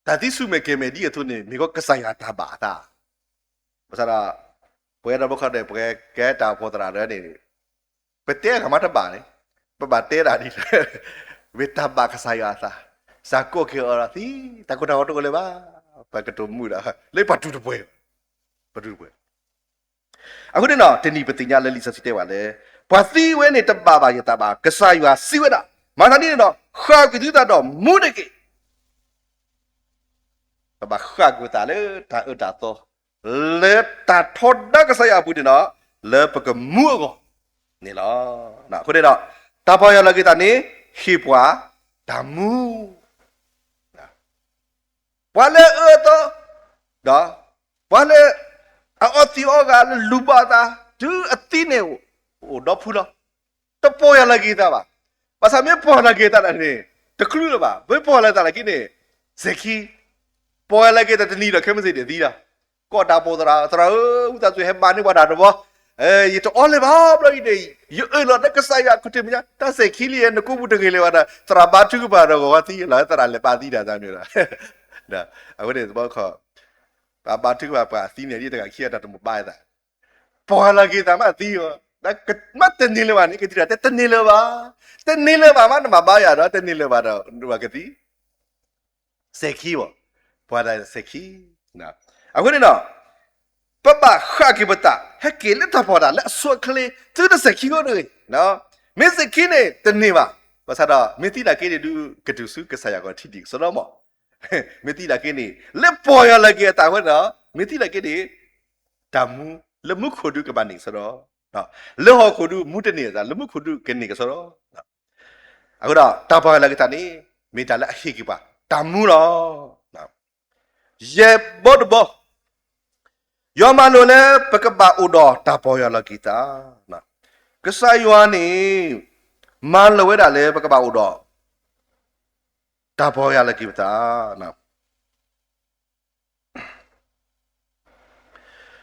တၢ်သံဆူၣ်မဲာ်ကဲၤမဲာ်ဒ်အသိးန့ၣ် မ့ၢ်ကီကစၢ်ယွၤတၢ်ဘၣ်အသး, ဘၣ်ဆၣ်ဒီး, ပဝဲဒီးဘျီခီဒီး ပကဲတၢ်အိၣ်ဖှိၣ်သရၣ်ဒီးန့ၣ်, ပတဲဂၤမးတဘၣ်န့ၣ်, ပဘၣ်တဲဒၣ်ဒ်လဲၣ်, မ့ၢ်တၢ်ဘၣ်ကစၢ်ယွၤအသး, ကစၢ်ကိးက့ၤအီၤဒီးသံ, တၢ်ကိၢ်တၢ်ဂီၤတအိၣ်လၢၤဘၣ်, ပကတိၤမုာ်ဒီး, လၢပှၤတူၢ်တပှဲၤ, ပှၤတူၢ်တပှဲၤ အဃိန့ၣ်ဒီး တနံၤပသ့ၣ်ညါလၢလံာ်စီဆှံတဲဝဲလၢ, ပှၤသံဝဲန့ၣ်တဘၣ်ဘၣ်ယသးဘၣ်, ကစၢ်ယွၤစံးဝဲဒၣ်, မၤသးဒ်န့ၣ်ဒီး ဃၣ်ကွံာ်သုသးဒီးမူတက့ၢ်. ပဘၣ်ဃၣ်ကွံာ်ပသးလၢတၢ်အၢတၢ်သီ, လၢတၢ်ထီဒါကစၢ်ယွၤအပူၤန့ၣ်ဒီး, လၢပကမူအဂီၢ်န့ၣ်လီၤ. အဃိန့ၣ်ဒီး, တၢ်ပီၢ်ယၢ်လီၤက့ၤသးန့ၣ်, ဟ့ၣ်ပှၤတၢ်မူ ပှၤလၢအအၢအသီ, ဒီး, ပှၤလၢ, အအီသံးအီဂၤလၢလူၤဘၣ်အသး, တုၤအသံန့ၣ်, အိၣ်ဒီဖုလီၤ, တပီၢ်ယၢ်လီၤက့ၤသးဘၣ်. ဘၣ်ဆၣ်မ့ၢ်ပီၢ်ယၢ်လီၤက့ၤသးန့ၣ်, တချုးလၢၤဘၣ်, မ့ၢ်ပီၢ်ယၢ်လီၤက့ၤသးလၢခံန့ၣ်, စဲၤခံ, ပီၢ်ယၢ်လီၤက့ၤတၢ်တနံၤဒီးခဲမုၢ်ဆ့ၣ်ဒဲးသံလီၤ. ကိးတၢ်ပိာ်သရၣ်, သရၣ်ဧၢ, ဝံသးစူၤဟဲမၤန့ၢ်ပှၤတၢ်တဘျီ, ယတအီလၢၤဘၣ်ဘျီအံၤန့ၣ်, ယအၢၣ်လီၤလၢကစၢ်ယွၤခူၣ်ထံးမဲာ်ညါ, တၢ်စဲၤခံလံ နကိာ်ပူၤတဂ့ၤလၢၤဘၣ်ဒီး သရၣ်ဘါထုကဖၣ်ဒီးဂီၤဂီၤသံလီၤ, သရၣ်လဲၤဘါသံတၢ်သးမ့ၢ်ဒီး, အဝဲန့ၣ်တဘျီခီ ပှၤဘါထုကဖၣ်ပှၤအသံန့ၣ် ဒ်တဂၤခံဂၤတၢ်တမုာ်ဘၣ်အသး, ပီၢ်ယၢ်လီၤက့ၤသးမးသံအီၤ, မ့ၢ်တန့ၢ်လၢၤဘၣ်န့ၣ် ကသံၣ်တၢ်တဲတန့ၢ်လၢၤဘၣ်, တန့ၢ်လၢၤဘၣ်မး နမၤဘါယွၤဒီး တန့ၢ်လၢၤဘၣ်ဒီး နကသံ စဲၤခံဘၣ်, ပှၤတၢ်စဲၤခံ, အဃိန့ၣ်ဒီး ပဘၣ်ဃၣ်က့ၤပသး ဟဲက့ၤလၢတၢ်ဖီၣ်တၢ်လၢအဆိအချ့ သုတစဲၤခံဂီၢ်တဂ့ၤ, မ့ၢ်စဲၤခံန့ၣ်တန့ၢ်ဘၣ်, ဘၣ်ဆၣ်ဒီး မ့ၢ်သံနာ်က့န့ၣ်ဒုး ကတုၤဆူကစၢ်ယွၤကီၢ်ထံဒံးကစီဒီမး, မ့ၢ်သံနာ်က့န့ၣ် လၢပီၢ်ယၢ်လီၤက့ၤအသးအဃိန့ၣ်ဒီး မ့ၢ်သံနာ်က့န့ၣ် တၢ်မူလၢမူခိၣ်ဒုးကဘၣ်န့ၢ်ကစီဒီ, လၢဟီၣ်ခိၣ်ဒုးမူတန့ၢ်အသး လၢမူခိၣ်ဒုးကန့ၢ်ကစီဒီ, အဃိဒီး တၢ်ပီၢ်ယၢ်လီၤက့ၤသးန့ၣ် မ့ၢ်တၢ်လၢအဟ့ၣ်က့ၤပှၤ တၢ်မူလီၤ. ယဲၢ်ဘီတဘီ, ယွၤမၤလိာ်လၢပကဘၣ်အိၣ်ဒီးတၢ်ပီၢ်ယၢ်လီၤက့ၤသး, ကစၢ်ယွၤန့ၣ် မၤလိာ်ဝဲဒၣ်လၢပကဘၣ်အိၣ်ဒီး တၢ်ပီၢ်ယၢ်လီၤက့ၤပသး တၢ်ပီၢ်ယၢ်လီၤက့ၤပသး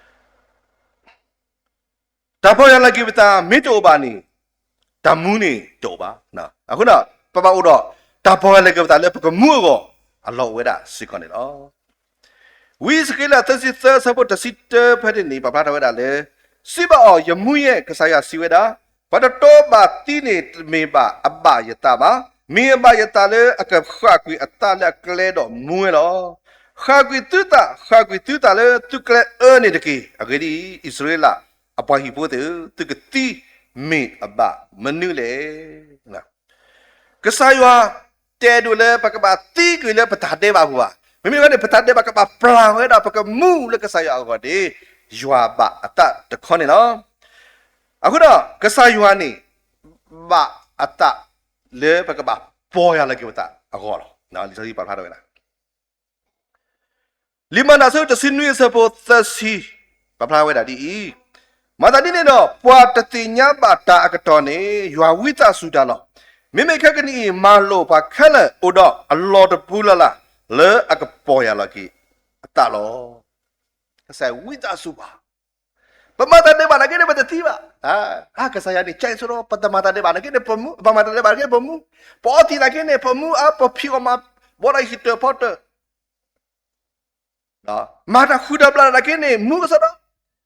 မ့ၢ်တအိၣ်ဘၣ်န့ၣ် တၢ်မူန့ၣ်တအိၣ်ဘၣ်. အဃိဒီး ပဘၣ်အိၣ်ဒီး တၢ်ပီၢ်ယၢ်လီၤက့ၤပသးလၢပကမူအဂီၢ် အလီၢ်အိၣ်ဝဲဒၣ်စ့ၢ်ကီးန့ၣ်လီၤ. ဝံယၡက့လးသၢဆံသၢအဆၢဖိတဆံတၢဖဲန့ၣ်န့ၣ် ပာ်ဖျါထီၣ်ဝဲဒၣ်လၢ စံးဘၣ်အီၤ, ယမူယဲၢ်, ကစၢ်ယွၤစံးဝဲဒၣ်, ပှၤတတီဘၣ်သံန့ၣ်တမ့ၢ်ဘၣ်အဘၣ်ယသးဘၣ်. မ့ၢ်အဘၣ်ယသးလၢအကဃၣ်ကွံာ်အသးလၢအကျဲဒီးမူဝဲလီၤ. ဃၣ်ကွံာ်သုသး, ဃၣ်ကွံာ်သုသးလၢသုကျဲအၢန့ၣ်တက့ၢ်. အဂ့ၢ်ဒ်အံၤ, အံၣ်စရ့လးအပှၤဟံၣ်ဖိသ့ၣ်ဧၢ, သုကသံမ့ၢ်အဘၣ်မနုၤလဲၣ်. ကစၢ်ယွၤတဲဒိးလၢပကဘၣ်သံကွံာ်လၢပတၢ်ဒဲးဘးပူၤဘၣ်. မ့မ့ၢ်ဝဲန့ၣ် ပတၢ်ဒဲးဘးကဘၣ်ပျၢ်ဝဲဒၣ် ပကမူလၢကစၢ်ယွၤအဂီၢ်န့ၣ် ယွၤဘၣ်အသးတခီန့ၣ်လီၤ. အဃိဒီး ကစၢ်ယွၤန့ၣ် ဘၣ်အသးလၢပကဘၣ် ပီၢ်ယၢ်လီၤက့ၤပသးအဂီၢ်လီၤ. လံာ်စီဆှံပာ်ဖျါထီၣ်ဝဲဒၣ် လံာ်မၤတၢ်အဆၢတဆံနွံအဆၢဖိသၢဆံ ပာ်ဖျါဝဲဒၣ်ဒ်အံၤ, မၤသးဒ်န့ၣ်ဒီး ပှၤတသ့ၣ်ညါဘၣ်တၢ်အကတီၢ်န့ၣ် ယွၤဝံသးစူၤတၢ်လီၤ. မ့မ့ၢ်ခဲကနံၣ်အံၤ မၤလိာ်ပှၤခဲလၢာ်အိၣ်ဒီးအလီၢ်တပူၤလၢ်လၢ် လၢအကပီၢ်ယၢ်လီၤက့ၤအသးလီၤ. ကစၢ်ယွၤဝံသးစူၤပှၤ, ပမၤတၢ်ဒဲးဘးနာ်က့န့ၣ် ပတသံဘၣ်. ကစၢ်ယွၤန့ၣ် ကဲဆိဒီး ပတမၤတၢ်ဒဲးဘးနာ်က့န့ၣ် ပမူ, ပမၤတၢ်ဒဲးဘးနာ်က့န့ၣ် ပမူ, ပအီသံးနာ်က့န့ၣ် ပမူအါ ပဖံးအီၣ်မၤ, ဘီဒီးဟံၣ်တၢၢ်ဖီတၢၢ် မၤတၢ်ဃုာ်တၢ်ဘျၣ်နာ်က့န့ၣ် မူကစီဒီ,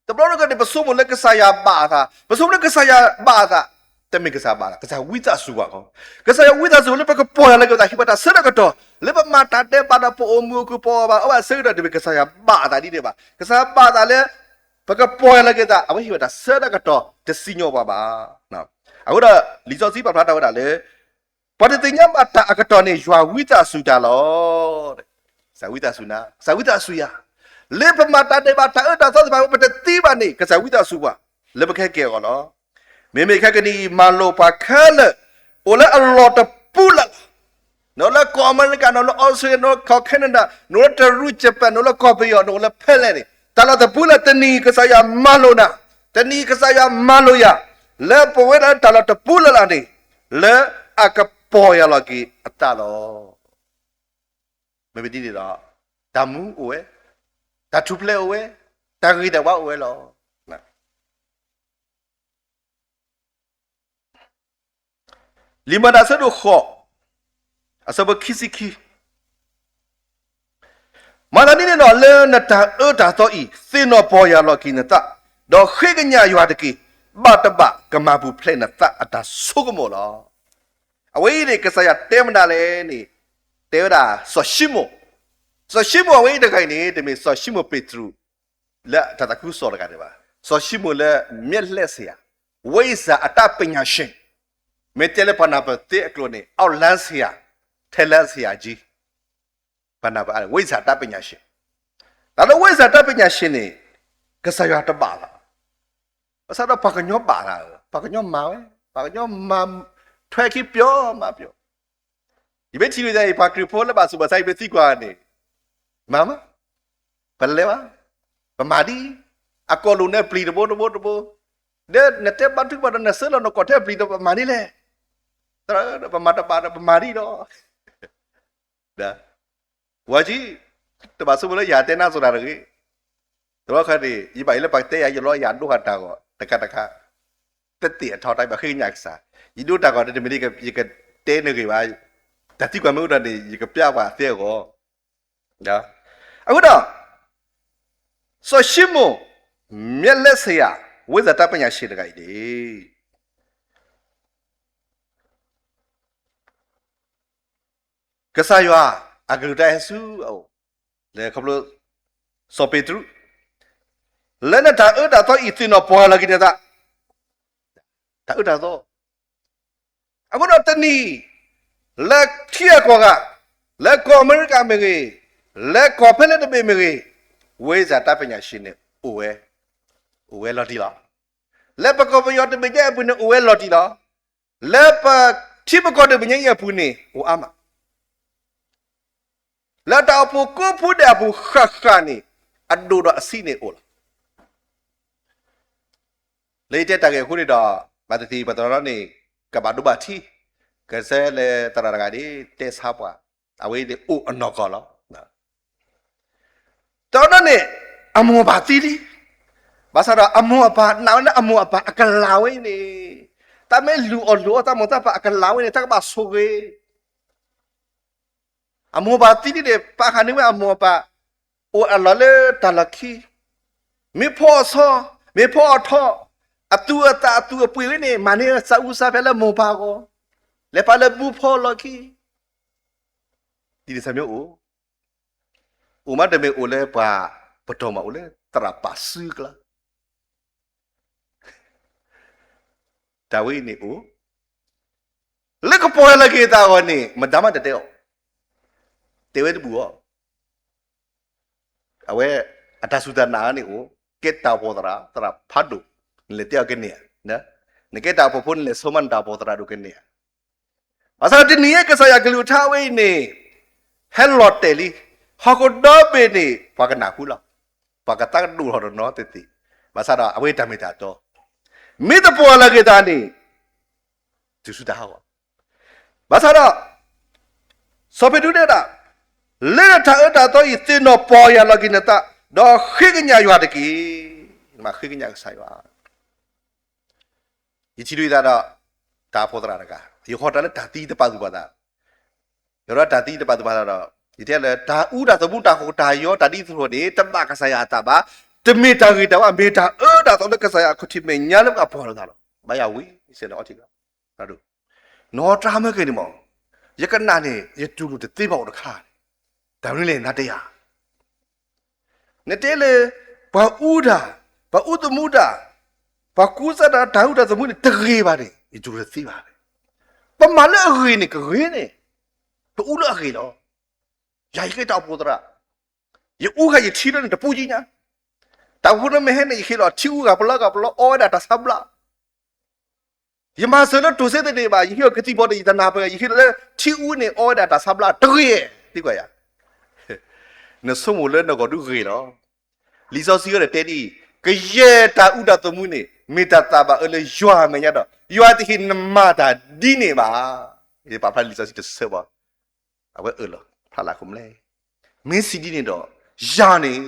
တဘျီတခီန့ၣ် ပဆိကမိၣ်လၢကစၢ်ယွၤဘၣ်အသး, ပဆိကမိၣ်လၢကစၢ်ယွၤဘၣ်အသး, တမ့ၢ်ကစၢ်ဘၣ်အသး, ကစၢ်ဝံသးစူၤပှၤဃီ, ကစၢ်ယွၤဝံသးစူၤလၢပကပီၢ်ယၢ်လီၤက့ၤပသး ဟ့ၣ်ပှၤတၢ်ဆၢတၢ်ကတီၢ်, လၢပမၤတၢ်ဒဲးဘးဒီးပအိၣ်မုာ်အိၣ်ခုၣ်ပီၢ်ဘၣ် အဝဲအဆၢကတီၢ် တမ့ၢ်ကစၢ်ယွၤဘၣ်အသးဒ်န့ၣ်ဘၣ်, ကစၢ်ဘၣ်အသးလၢ ပကပီၢ်ယၢ်လီၤက့ၤသး အဝဲဟ့ၣ်ဝဲတၢ်ဆၢတၢ်ကတီၢ်တစံၣ်ညီၣ်ပှၤဘၣ်. အဃိဒီး လံာ်စီဆှံပာ်ဖျါထီၣ်ဝဲဒၣ်လၢ ပှၤတသ့ၣ်ညါဘၣ်တၢ်အကတီၢ်န့ၣ် ယွၤဝံသးစူၤတၢ်လီၤ. ကစၢ်ဝံသးစူၤနၤ, ကစၢ်ဝံသးစူၤယၤ, လၢပမၤတၢ်ဒဲးဘးတၢ်အၢတၢ်သီသ့ၣ်တဖၣ် ပတသံဘၣ်န့ၣ် ကစၢ်ဝံသးစူၤပှၤ လၢပကဟဲက့ၤအဂီၢ်လီၤ. မ့မ့ၢ်ခဲကနံၣ်အံၤ မၤလိာ်ပှၤခဲလၢာ် အိၣ်လၢအလီၢ်တပူၤလၢ်လၢ်, နအိၣ်လၢကီၢ်အမဲရကၤ, နအိၣ်လၢအီစထြ့လယါ, နအိၣ်လၢကီၢ်ခဲနဒၤ, နအိၣ်လၢတရူး, ယပၣ်, နအိၣ်လၢကီၢ်ပယီၤ, နအိၣ်လၢဖဲလဲၣ်န့ၣ် တၢ်လီၢ်တပူၤလၢ် တနံၤကစၢ်ယွၤမၤလိာ်နၤ, တနံၤကစၢ်ယွၤမၤလိာ်ယၤ, လၢပဝဲဒၣ်တၢ်လီၢ်တပူၤလၢ်လၢ်န့ၣ် လၢအကပီၢ်ယၢ်လီၤက့ၤအသးလီၤ. မ့မ့ၢ်ဒ်န့ၣ်ဒီး တၢ်မူအိၣ်ဝဲ, တၢ်ထူၣ်ဖျဲးအိၣ်ဝဲ, တၢ်ဂ့ၤတၢ်ဝါအိၣ်ဝဲလီၤ. လံာ်မၤတၢ်အဆၢဒိၣ်ဃိး, အဆၢဖိခံဆံခံ, မၤသးဒ်န့ၣ်ဒီး လၢနတၢ်အၢတၢ်သီအံၤ သ့ၣ်နီၣ်ပီၢ်ယၢ်လီၤက့ၤနသး, ဒီးဃ့ကညးယွၤတက့ၢ်, ဘၣ်တဘၣ်ကမၤပူၤဖျဲးနသးအတၢ်ဆိကမိၣ်လီၤ. အဝဲအံၤန့ၣ် ကစၢ်ယွၤတဲမနုၤလဲၣ်န့ၣ်, တဲဝဲဒၣ်စီၤၡံမိၣ်, စီၤၡံမိၣ်အဝဲအံၤတဂၤအံၤန့ၣ် တမ့ၢ်စီၤၡံမိၣ်ပ့းတရူး လၢတၢ်သးခုကစီၣ်တဂၤဒံးဘၣ်, စီၤၡံမိၣ်လၢမျက်လှည့်ဆရာ, ဝိဇ္ဇာအတတ်ပညာရှင်, မ့ၢ်တဲလၢပှၤနၢ်ပၢၢ်သ့အကျိာ်န့ၣ် အောက်လမ်းဆရာ, ထဲလမ်းဆရာကြီး, ပှၤနၢ်ပၢၢ် ဝိဇ္ဇာအတတ်ပညာရှင်, တၢ်လၢဝိဇ္ဇာအတတ်ပညာရှင်န့ၣ် ကစၢ်ယွၤတဘၣ်သး, ဘၣ်ဆၣ်ဒီးပှၤကညီဘၣ်သး, ပှၤကညီမၤဝဲ, ပှၤကညီမၤထွဲခံပျီမၤပျီ, ယမ့ၢ်ထံၣ်လံယၤအံၤ ပှၤခရံာ်ဖိလၢဘၣ်ဆူးဘၣ်ဆါ ယမ့ၢ်သံကွၢ်န့ၣ်, မၤမး, ပလဲၤဘၣ်, ပမၤဒ်, အကိာ်လိာ်နၢပျံၤတဘိတဘိတဘိ, ဒီးနတဲဘါထုကဖၣ်ဒီး နဆၢလီၤနကိာ်ထဲပျံၤဒီး ပမၤဒ်လဲၣ်, သရၣ်ဧၢ, ပမၤတဘၣ်ဒီး ပမၤဒ်လီၤ. ဝဲကံ, တဘၣ်ဆိကမိၣ်လၢယတဲနါစိၤတၢ်တဂ့ၤ, တဘျီခါန့ၣ် ယဘၣ်ယိၣ်လၢပှၤကတဲယၤ ယလီၤယၤဒိတၢ်ဂီၤတခါတခါ, တသ့ၣ်အထီတၢ် ဘၣ်ဃ့ကညးကစၢ်, ယဒိတၢ်ဂီၤန့ၣ် တမ့ၢ်ဒ်ယကတဲနဂ့ၤဘၣ်, တၢ်သံကွၢ်မ့ၢ်အိၣ်ဒီးန့ၣ် ယကပျၢ်ပှၤသ့အဂီၢ်, အဃိဒီး စီၤၡံမိၣ် မျက်လှည့်ဆရာ, ဝိဇ္ဇာအတတ်ပညာရှင်တဂၤအံၤန့ၣ် ကစၢ်ယွၤအကလုၢ်တၢ်ဟဲဆူအအိၣ်, လၢခီဖျိ စီၤပ့းတရူး, လၢနတၢ်အၢတၢ်သီအံၤ သ့ၣ်နီၣ်ပီၢ်ယၢ်လီၤက့ၤနသး, တၢ်အၢတၢ်သီ, အဃိဒီးတနံၤ, လၢထံဂၤကီၢ်ဂၤ, လၢကီၢ်အမဲရကၤမ့ၢ်ဂ့ၤ, လၢကီၢ်ဖဲလဲၣ်တဘ့ၣ်မ့ၢ်ဂ့ၤ, ဝိဇ္ဇာအတတ်ပညာရှင်န့ၣ် အိၣ်ဝဲ, အိၣ်ဝဲလီၤတံၢ်လီၤ. လၢပကီၢ်ပယီၤတဘ့ၣ်ညါအပူၤန့ၣ် အိၣ်ဝဲလီၤတံၢ်လီၤ. လၢပထံပကီၢ်တဘ့ၣ်ညါအံၤအပူၤန့ၣ် အိၣ်အါမး လၢတၢ်အိၣ်ဖှိၣ်ကိးဖုဒဲးအပူၤဃၣ်ဃၣ်န့ၣ် အဒိၣ်ဒီးအဆံးန့ၣ်အိၣ်လီၤ. လၢယတဲတၢ်ဂ့ၢ်အဃိန့ၣ်ဒီး ဘၣ်သ့ၣ်သ့ၣ်ပှၤတနီၤန့ၣ် ကဘၣ်ဒိဘၣ်ထံး, ကဆၢလၢသရၣ်တဂၤန့ၣ် တဲဆါပှၤ, အဝဲန့ၣ်အိၣ်အနီၢ်ကီၢ်လီၤ. တနီၤန့ၣ် အမိၢ်အပၢ်သံလံ, ဘၣ်ဆၣ်ဒီးအမိၢ်အပၢ်နာ်ဝဲလၢအမိၢ်အပၢ်အကလၤဝဲအံၤန့ၣ်, တၢ်မ့ၢ်လူၤအီၣ်လူၤအီတၢ်မိၢ်တၢ်ပၢ်အကလၤဝဲန့ၣ် တၢ်ကဘၣ်ဆိၣ်ဂ့ၤ အမိၢ်အပၢ်သံဒ်န့ၣ် ပာ်ဃာ်န့ၢ်ဝဲအမိၢ်အပၢ် အိၣ်အလီၢ်လၢတၢ်လီၢ်ခံ, မ့ၢ်ဖီအဆီ, မ့ၢ်ဖီအထီ, အသူၣ်အသးအသူၣ်အပှ့ၤဝဲန့ၣ် မၤန့ၢ်စးအူစးဖဲလၢမိၢ်ပၢ်အဂီၢ်, လဲၤပာ်လၢဘူၣ်ဖီလီၢ်ခံ, ဒ်န့ၣ်စ့ၢ်မ့ၢ်အိၣ်, အိၣ်မးတမ့ၢ်အိၣ်လၢပှၤပတီၢ်မး အိၣ်လၢသရၣ်ပာ်စုကျါ တၢ်ဝဲအံၤန့ၣ်အိၣ်, လၢကပီၢ်ယၢ်လီၤက့ၤသးအဂီၢ်န့ၣ် မတၤမးတတဲအီၤ, တဲဝဲတဘူၣ်အီၤ, အဝဲအတၢ်စူၢ်တၢ်နာ်န့ၣ်အိၣ်, ကဲတၢ်အိၣ်ဖှိၣ်သရၣ်, သရၣ်ဖးဒိၣ်, နလဲၤတဲအီၤကန့ၢ်ဧါ, နကဲတၢ်အိၣ်ဖှိၣ်ဖိ နလဲၤဆိမးနတၢ်အိၣ်ဖှိၣ်သရၣ်ဒိၣ်ကန့ၢ်ဧါ. ဘၣ်ဆၣ်ဒီးတနံၤအံၤကစၢ်ယွၤကလုၢ်ကထါဝဲအံၤန့ၣ် ဟဲလီၤတဲာ်လံ, ဟီၣ်ခိၣ်ဒီဘ့ၣ်န့ၣ် ပှၤကနၢ်ဟူလီၤ, ပှၤကသးကဒိၣ်ထီၣ်တနီၤသ့ၣ်သ့ၣ်, ဘၣ်ဆၣ်ဒီးအဝဲတၢ်မ့ၢ်တၢ်တီ, မ့ၢ်တပီၢ်ယၢ်လီၤက့ၤသးန့ၣ် တုၤဆူတၢ်ဟးဂီၤ, ဘၣ်ဆၣ်ဒီး စီၤပ့းတရူးတဲဒၣ်, လၢနတၢ်အၢတၢ်သီအံၤ သ့ၣ်နီၣ်ပီၢ်ယၢ်လီၤက့ၤနသး, ဒီးဃ့ကညးယွၤတက့ၢ်. နမ့ၢ်ဃ့ကညးကစၢ်ယွၤ, ယထံၣ်ဒ်အံၤသတးဒီး, တၢ်အိၣ်ဖှိၣ်သရၣ်တဂၤ, ယဃီၤတၢ်လၢတၢ်သံတပာ်သူၣ်ပာ်သး, ယဒီးတၢ်သံတပာ်သူၣ်ပာ်သးဒီး, ယတဲလၢတၢ်အူတၢ်သးမူတၢ်ဟီၣ်တၢ်ယီတၢ်ဒ်သိးန့ၣ် တဘၣ်ကစၢ်ယွၤအသးဘၣ်, တမ့ၢ်တၢ်ဂ့ၤတၢ်ဝါ မ့ၢ်တၢ်အၢတၢ်သီလၢကစၢ်ယွၤအခီၣ်ထံးမဲာ်ညါလၢပကပီၢ်လိာ်သးလီၤ. ဘၣ်ယၤဝံၤစ့ၢ်န့ၣ်အီထံးလီၤ. နီၢ်တၢ်မၢက့ၤန့ၣ်မး, ယကနၣ်န့ၣ် ယတူၢ်လိာ်တသ့ဘၣ်အိၣ်တခါန့ၣ်, တၢ်မနုၤလဲၣ်နၤတဲယၤ နတဲလၢ ပှၤအူတၢ်, ပှၤအူသမူတၢ်, ပှၤကူစါတၢ် တၢ်အူတၢ်သမူန့ၣ် တဂ့ၤဘၣ်န့ၣ် ယတူၢ်တသ့ဘၣ်. ပမၤလၢအဂ့ၤန့ၣ် ကဂ့ၤန့ၣ်, ပအူလၢအဂ့ၤလီၤ. ယၤယကဲတၢ်အိၣ်ဖှိၣ်သရၣ်, ယအူဃာ်ယထံလၢန့ၣ်တပူၤကံညါ, တၢ်အိၣ်ဖှိၣ်လၢမ့ၢ်ဟဲန့ၣ် ယဟ့ၣ်လီၤထံအူဂၤပလီဂၤပလီ အီဝဲဒၣ်တၢ်ဆါဘျါ ယမၤစၢၤလၢတိၢ်စ့တန့ၢ်ဘၣ်, ယဟ့ၣ်အီၤကသံၣ်ဘီဒီး ယတနၢ်ပၢၢ်, ယဟ့ၣ်လီၤလၢထံအူန့ၣ် အီဝဲဒၣ်တၢ်ဆါဘျါတဂ့ၤ, သံကွၢ်ယၤ, နဆိကမိၣ်လၢနဂီၢ်ဒုးဂ့ၤလီၤ. လံာ်စီဆှံအံၤဒီးတဲဒ်အံၤ, ကယဲၢ်တၢ်အူတၢ်သမူန့ၣ် မ့ၢ်တၢ်သးဘၣ်အၢလၢယွၤအမဲာ်ညါဒီး ယွၤတဟ့ၣ်နမၤတၢ်ဒ်န့ၣ်ဘၣ်. ယပာ်ဖျါလံာ်စီဆှံတဆၢဘၣ်, အဝဲအၢၣ်လီၤဖျါလၢ်ခိၣ်မလဲၣ်. မ့ၢ်စံးဒ်န့ၣ်ဒီး, ယၤန့ၣ်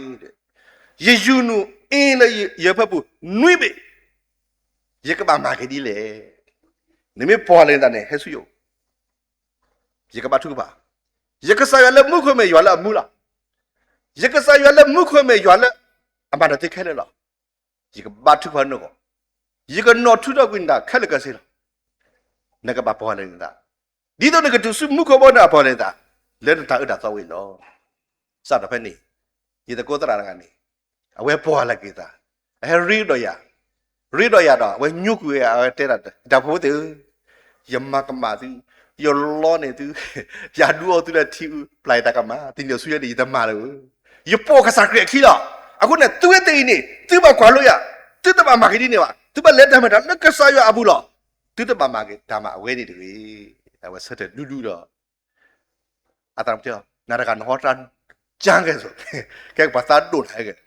ယယူၢ်နုာ်အ့လၢယဖၢပူၤနွံဘ့ၣ်, ယကဘၣ်မၤက့ၤဒ်လဲၣ်. နမ့ၢ်ပီၢ်ယၢ်လီၤနသးန့ၣ် ဟဲဆူယအိၣ်, ယကဘါထုကဖၣ်, ယကစၢ်ယွၤလၢမူခိၣ်မဲာ်ယွၤလၢအမူလီၤ. ယကစၢ်ယွၤလၢမူခိၣ်မဲာ်ယွၤလၢအမၤတၢ်သ့ခဲလၢာ်လီၤ. ယကဘါထုကဖၣ်နဂီၢ်, ယကနီၣ်ထူထီၣ်ကွံာ်နတၢ်ခဲလၢာ်ခဲဆ့လီၤ. နကဘၣ်ပီၢ်ယၢ်လီၤနသး, ဒ်သိးနကတုၤဆူမူခိၣ်ဘီန့ၣ်အပီၢ်ယၢ်လီၤနသး, လၢနတၢ်အၢတၢ်သီဝဲအံၤလီၤ. စးထီၣ်ဖဲန့ၣ်, ယသကိးသရၣ်တဂၤန့ၣ်, အဝဲပီၢ်ယၢ်လီၤက့ၤအသး, အဟဲရ့ဒီးယၤ, ရ့ဒီးယၤဒီး အဝဲညိကွံာ်ဝဲ အဝဲတဲဒၣ်, တၢ်ဖိသ့ၣ်ဧၢ, ယမၤကမၣ်သု, ယလီန့ၢ်သု, ယဒုးအီသုလၢထံအူ, ပျၢ်ယတၢ်ကမၣ်, တနံၤအီၤဆူညါန့ၣ် ယတမၤလၢၤဧၢ. ယပိာ်ကစၢ်ခရံာ်အခံလီၤ. အဃိန့ၣ် သုဝဲသ့ၣ်အံၤန့ၣ် သုဘၣ်ကွၢ်လိယၤ, သုတဘၣ်မၤက့ၤဒ်န့ၣ်ဘၣ်, သုဘၣ်လဲၤတၢ်မၤတၢ်လၢကစၢ်ယွၤအပူၤလီၤ. သုတဘၣ်မၤက့ၤတၢ်မၤအဝဲန့ၣ်တဂ့ၤ. အဝဲဆၢထၢၣ်ဒူဒူဒီး အသးမတ့ၢ်, နၤတဂၤနဟီတၢ်ကၢ်ကဲၣ်ဆိး, ကဲပှၤသးဒိၣ်တၢ်ဟဲကဲၣ်,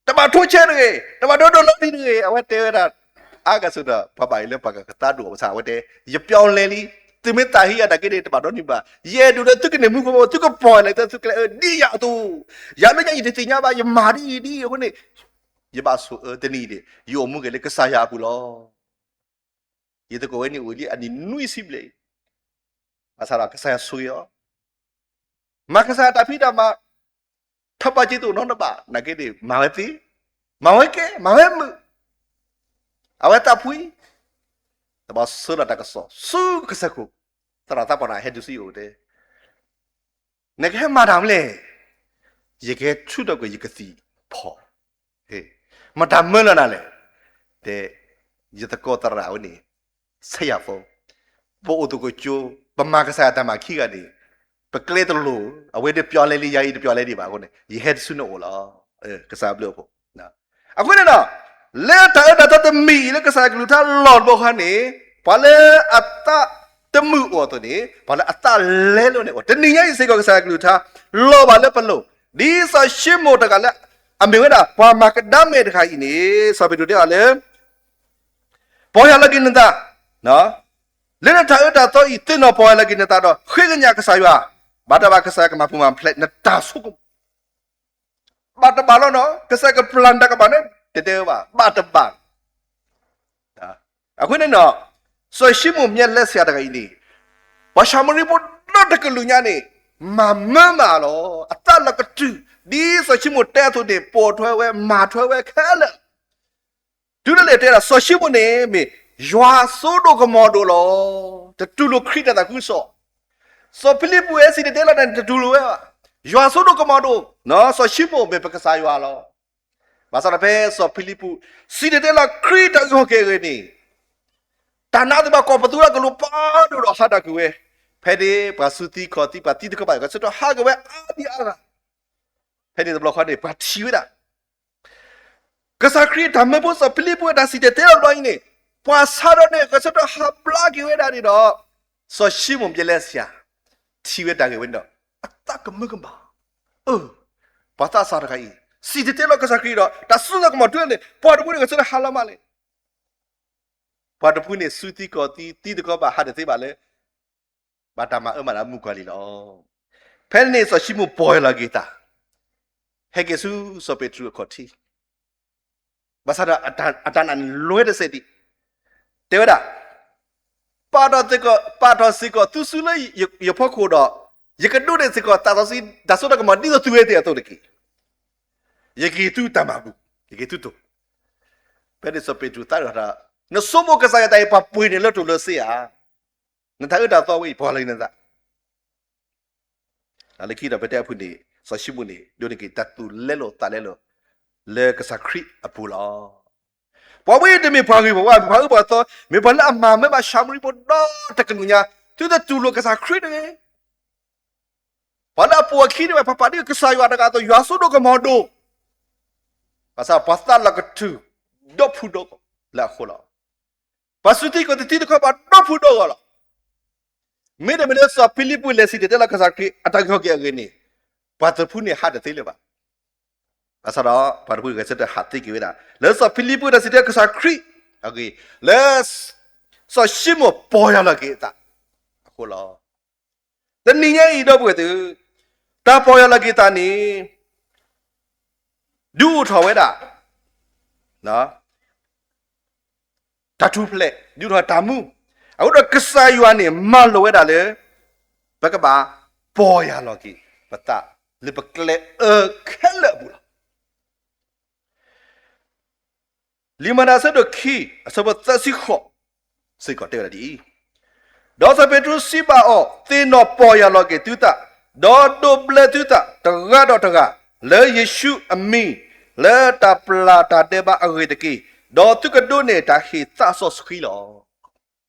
တဘၣ်ထိဆဲးတဂ့ၤ, တဘၣ်ဒိဒိၣ်လီၤတံၢ်တဂ့ၤ, အဝဲတဲဝဲဒၣ်, အါကဲၣ်ဆိးဒီး ပှၤဘၣ်အံၤလၢပှၤကသးဒိၣ်အီၤဘၣ်ဆၣ် အဝဲတဲ, ယပြောင်းလဲလံ, သုမ့ၢ်သးဟ့ယၤနာ်က့န့ၣ် တဘၣ်ဒီနံၤဘၣ်, ယအဲၣ်ဒိးလၢသုကန့ၢ်မူခိၣ်ဘီ သုကပီၢ်ယၢ်လီၤသုကျဲအၢဒ်ယၤအသိး, ယၤလၢညါယတသ့ၣ်ညါဘၣ် ယမၤဒ်အံၤဒ်အံၤအဃိန့ၣ်, ယဘၣ်ဆိၣ်အၢတနံၤအံၤန့ၣ် ယအိၣ်မူက့ၤလၢကစၢ်ယွၤအပူၤလီၤ. ယသကိးဝဲန့ၣ်အိၣ်လံအနံၣ်နွံဆံဘျဲၣ်အံၤ, ဘၣ်ဆၣ်ဒီးကစၢ်ယွၤဆိၣ်ဂ့ၤအီၤ, မၤကစၢ်ယွၤတၢ်ဖံးတၢ်မၤ, ထီၣ်ပာ်စ့ၤတအိၣ်နီတဘ့ၣ်နာ်က့န့ၣ် မၤဝဲသ့, မၤဝဲကဲ, မၤဝဲမုာ်, အဝဲသးဖှံ, တဘျီဆှၢလီၤတၢ်ကစီၣ်ဆူကစၢၢ်ခိၣ်, သရၣ်သးပှၢ်တဂၤဟဲတုၤဆူယအိၣ်တဲ နကဟဲမၤတၢ်မနုၤလဲၣ်, ယကဟဲထုးထီၣ်ကွံာ်ယကသံၣ်ဖီၣ်, မတၤမၢလီၤနၤလဲၣ်, တဲ, ယသကိးသရၣ်ဝဲန့ၣ်, ဆဲယၤဖိ, ပအိၣ်သကိးကၠိ, ပမၤကစၢ်ယွၤတၢ်မၤခံဂၤန့ၣ်, ပကျဲတလိၤ, အဝဲဒၣ်ပျီလဲလံ ယၤအံၤတပျီလဲဒံးဘၣ်အဃိန့ၣ် ယဟဲတဆူနအိၣ်လီၤ. ကစၢ်ဘျုးအဖှိၣ် အဃိန့ၣ်ဒီး, လၢတၢ်အၢတၢ်သီတမံၤအံၤလၢကစၢ်ယွၤကလုၢ်ကထါလီၢ်တဘီခါန့ၣ်, ပှၤလၢအသးတမုာ်အိၣ်အသိးန့ၣ် ပှၤလၢအသးလဲလိာ်န့ၣ်အိၣ်, တနံၤညါအံၤစ့ၢ်ကီးကစၢ်ယွၤကလုၢ်ကထါ လီၤဘၣ်လၢပလိၤ, ဒ်စီၤၡံမိၣ်တဂၤလၢ အမ့ၢ်ဝဲဒၣ်ပှၤမၤကဒါမဲာ်တဂၤအံၤန့ၣ် စီၤပ့းတရူးတဲအီၤလၢ ပီၢ်ယၢ်လီၤက့ၤနသး, လၢနတၢ်အၢတၢ်သီအံၤ သ့ၣ်နီၣ်ပီၢ်ယၢ်လီၤက့ၤနသးဒီး ဃ့ကညးကစၢ်ယွၤ, ဘၣ်တဘၣ်ကစၢ်ယွၤကမၤပူၤမၤဖျဲးနတၢ်ဆိကမိၣ်, ဘၣ်တဘၣ်လီၤနီၤ, ကစၢ်ယွၤကပျၢ်နတၢ်ကမၣ်န့ၣ် တတဲဝဲဘၣ်, ဘၣ်တဘၣ် အဃိန့ၣ်နီၤ, စီၤၡံမိၣ်မျဲးလဲးဆံးတဂၤအံၤန့ၣ်, ပှၤၡၤမရံဖိဒီတကလုာ်ညါန့ၣ်, မၤမၢမၤလီၤ, အသးလီၤကတုၤ, ဒ်စီၤၡံမိၣ်တဲအသိးန့ၣ် ပိာ်ထွဲဝဲ မၤထွဲဝဲခဲလၢာ် တုၤဒၣ်လဲာ်တဲဒၣ် စီၤၡံမိၣ်န့ၣ် မ့ၢ်ယွၤစိဒိၣ်ကမီၤဒိၣ်လီၤ. တတူၢ်လိာ်ခရံာ်တၢ်သးခုကစီၣ်, စီၤဖံလံးပူးဟဲစံၣ်တဲၤတဲလီၤန့ၣ် တတူၢ်လိာ်ဝဲဘၣ်. ယွၤစိဒိၣ်ကမီၤဒိၣ်, စီၤၡံမိၣ်မ့ၢ်ပကစၢ်ယွၤလီၤ. ဘၣ်ဆၣ်ဒီးဖဲစီၤဖံလံးပူး စံၣ်တဲၤတဲလီၤခရံာ်တၢ်အုၣ်က့ၤခီၣ်က့ၤအဂ့ၢ်န့ၣ်, တၢ်နးသ့ၣ်တဖၣ်ကိးပသူလၢကလူၤပာ်ဒိၣ်ဒီးဟးတၢ်ကွံာ်ဝဲ, ဖဲန့ၣ်ပှၤစူးသံခီၣ်သံ ပှၤသံသကိးဘၣ် ကဆၢထၢၣ်ဟးက့ၤဝဲအါဒံအါဂၤ ဖဲန့ၣ်တဘျီဃီန့ၣ် ပှၤထံၣ်ဝဲဒၣ် ကစၢ်ခရံာ်အတၢ်မၢဖိ စီၤဖံလံးပူးအတၢ်စံၣ်တဲၤတဲလီၤတဘျီအံၤန့ၣ်, ပှၤဆါဒီးန့ၣ် ကဆၢထၢၣ်ဟးဘျါက့ၤဝဲဒၣ်န့ၣ်ဒီး, စီၤၡံမိၣ်မျဲးလဲးဆံး ထံၣ်ဝဲတၢ်ဂ့ၢ်ဝဲန့ၣ်ဒီး အသးကမၢကမၣ်, အၢ, ပှၤသးစၢ်တဂၤအံၤ စံၣ်တဲၤတဲလီၤကစၢ်ခရံာ်ဒီး တၢ်စူၢ်တၢ်ကမီၤတုၤန့ၣ် ပှၤတဖုန့ၣ် ကဆၢထၢၣ်ဟးလီၤမးလဲၣ်. ပှၤတဖုန့ၣ် စူးသံခီၣ်သံ သံသကိးဘၣ် ဟးတသ့ဘၣ်လၢ ဘၣ်တၢ်မၤအၢမၤနးမုၣ်ကီၤလံၢ်လီၤ. ဖဲန့ၣ်စီၤၡံမိၣ်ပီၢ်ယၢ်လီၤက့ၤအသး, ဟဲက့ၤဆူစီၤပ့းတရူးအခီၣ်ထံး, ဘၣ်ဆၣ်ဒီးအတၢ်နာ်န့ၣ်လွဲတစဲးဒံး, တဲဝဲဒၣ်, ပာ်ထီၣ်စ့ၢ်ကီး, ပာ်ထီၣ်စ့ၢ်ကီးသုစုလၢယဖီခိၣ်ဒီး, ယကဒိးန့ၢ်စ့ၢ်ကီးသးစီဆှံတၢ်စိတၢ်ကမီၤဒ်သိးသုဝဲသ့ၣ်အသိးတက့ၢ်. ယကဟ့ၣ်သုတၢ်မၤပူၤ, ယကဟ့ၣ်သုတိၢ်. ဖဲန့ၣ်စီၤပ့းတရူးသးဒိၣ်ထီၣ်, နဆိကမိၣ်ကစၢ်ယွၤတၢ်အံၤ ပှၤပှ့ၤန့ၢ်လၢတိၢ်လၢစ့ဧါ. နတၢ်အၢတၢ်သီဝဲအံၤ ပှၤလၢနသး လၢခံဒီးဖဲတဲအဖုၣ်န့ၣ် စီၤၡံမိၣ်န့ၣ် ဒိးန့ၢ်က့ၤတၢ်သူၣ်လဲလိာ်သးလဲလိာ် လၢကစၢ်ခရံာ်အပူၤလီၤ. ပှၤဝဲအံၤတမ့ၢ်ပှၤဂ့ၤပှၤဝါ, ပှၤအၢပှၤသီ, မ့ၢ်ပှၤလၢအမၤမၢဘၣ်ၡၤမရံဖိဒီတကလုာ်ညါ, သုတတူၢ်လိာ်ကစၢ်ခရံာ်တဂ့ၤ. ပှၤလၢအပိာ်အခံန့ၣ် ပှၤပာ်ဒ်ကစၢ်ယွၤတဂၤအသိး ယွၤစိဒိၣ်ကမီၤဒိၣ်, ဘၣ်ဆၣ်ပှၤသးလီၤကထုး ဒီဖုဒီဂီၢ်လၢအဃိလီၤ. ပှၤစူးထံကီၢ်တထံတခီ ပှၤဒီဖုဒီဂီၢ်လီၤ. မ့တမ့ၢ်လၢစီၤဖံလံးပူးလဲၤစံၣ်တဲၤတဲလီၤကစၢ်ခရံာ်အတၢ်ဂ့ၢ်ဟီၣ်က့ၤအဂ့ၢ်န့ၣ်, ပှၤသုးဖိန့ၣ်ဟးတသ့လၢၤဘၣ်. ဘၣ်ဆၣ်ဒီး ပှၤတဖုဂဲၤဆၢထၢၣ်ဟးသ့က့ၤဝဲဒၣ် လၢစီၤဖံလံးပူးတၢ်စံၣ်တဲၤတဲလီၤကစၢ်ခရံာ်အဂ့ၢ်, လၢ စီၤၡံမိၣ်ပီၢ်ယၢ်လီၤက့ၤအသး အဃိလီၤ. တနံၤညါအံၤ ဒီပုၢ်ဝဲၢ်သ့ၣ်, တၢ်ပီၢ်ယၢ်လီၤက့ၤသးန့ၣ် ဒုးအိၣ်ထီၣ်ဝဲဒၣ် တၢ်ထူၣ်ဖျဲး, ဒုးအိၣ်ထီၣ်တၢ်မူ, အဃိဒီးကစၢ်ယွၤန့ၣ် မၤလိာ်ဝဲဒၣ်လၢ ပကဘၣ်ပီၢ်ယၢ်လီၤက့ၤပသး လၢပကျဲအၢခဲလၢာ်အပူၤလီၤ. လံာ်မၤတၢ်အဆၢဒိၣ်ခံ အဆၢဖိသၢဆံဃိး စ့ၢ်ကီးတဲဝဲဒၣ်ဒ်အံၤ, ဒီးစီၤပ့းတရူးစံးဘၣ်အီၤ, သ့ၣ်နီၣ်ပီၢ်ယၢ်လီၤက့ၤသုသး, ဒီးဒိးဘျၢသုသးတဂၤဒီးတဂၤ လၢယ့ၣ်ၡူးအမံၤ, လၢတၢ်ပျၢ်တၢ်ဒဲးဘးအဂ့ၢ်တက့ၢ်. ဒီးသုကဒိးန့ၢ်တၢ်ဟ့ၣ်သးစီဆှံလီၤ.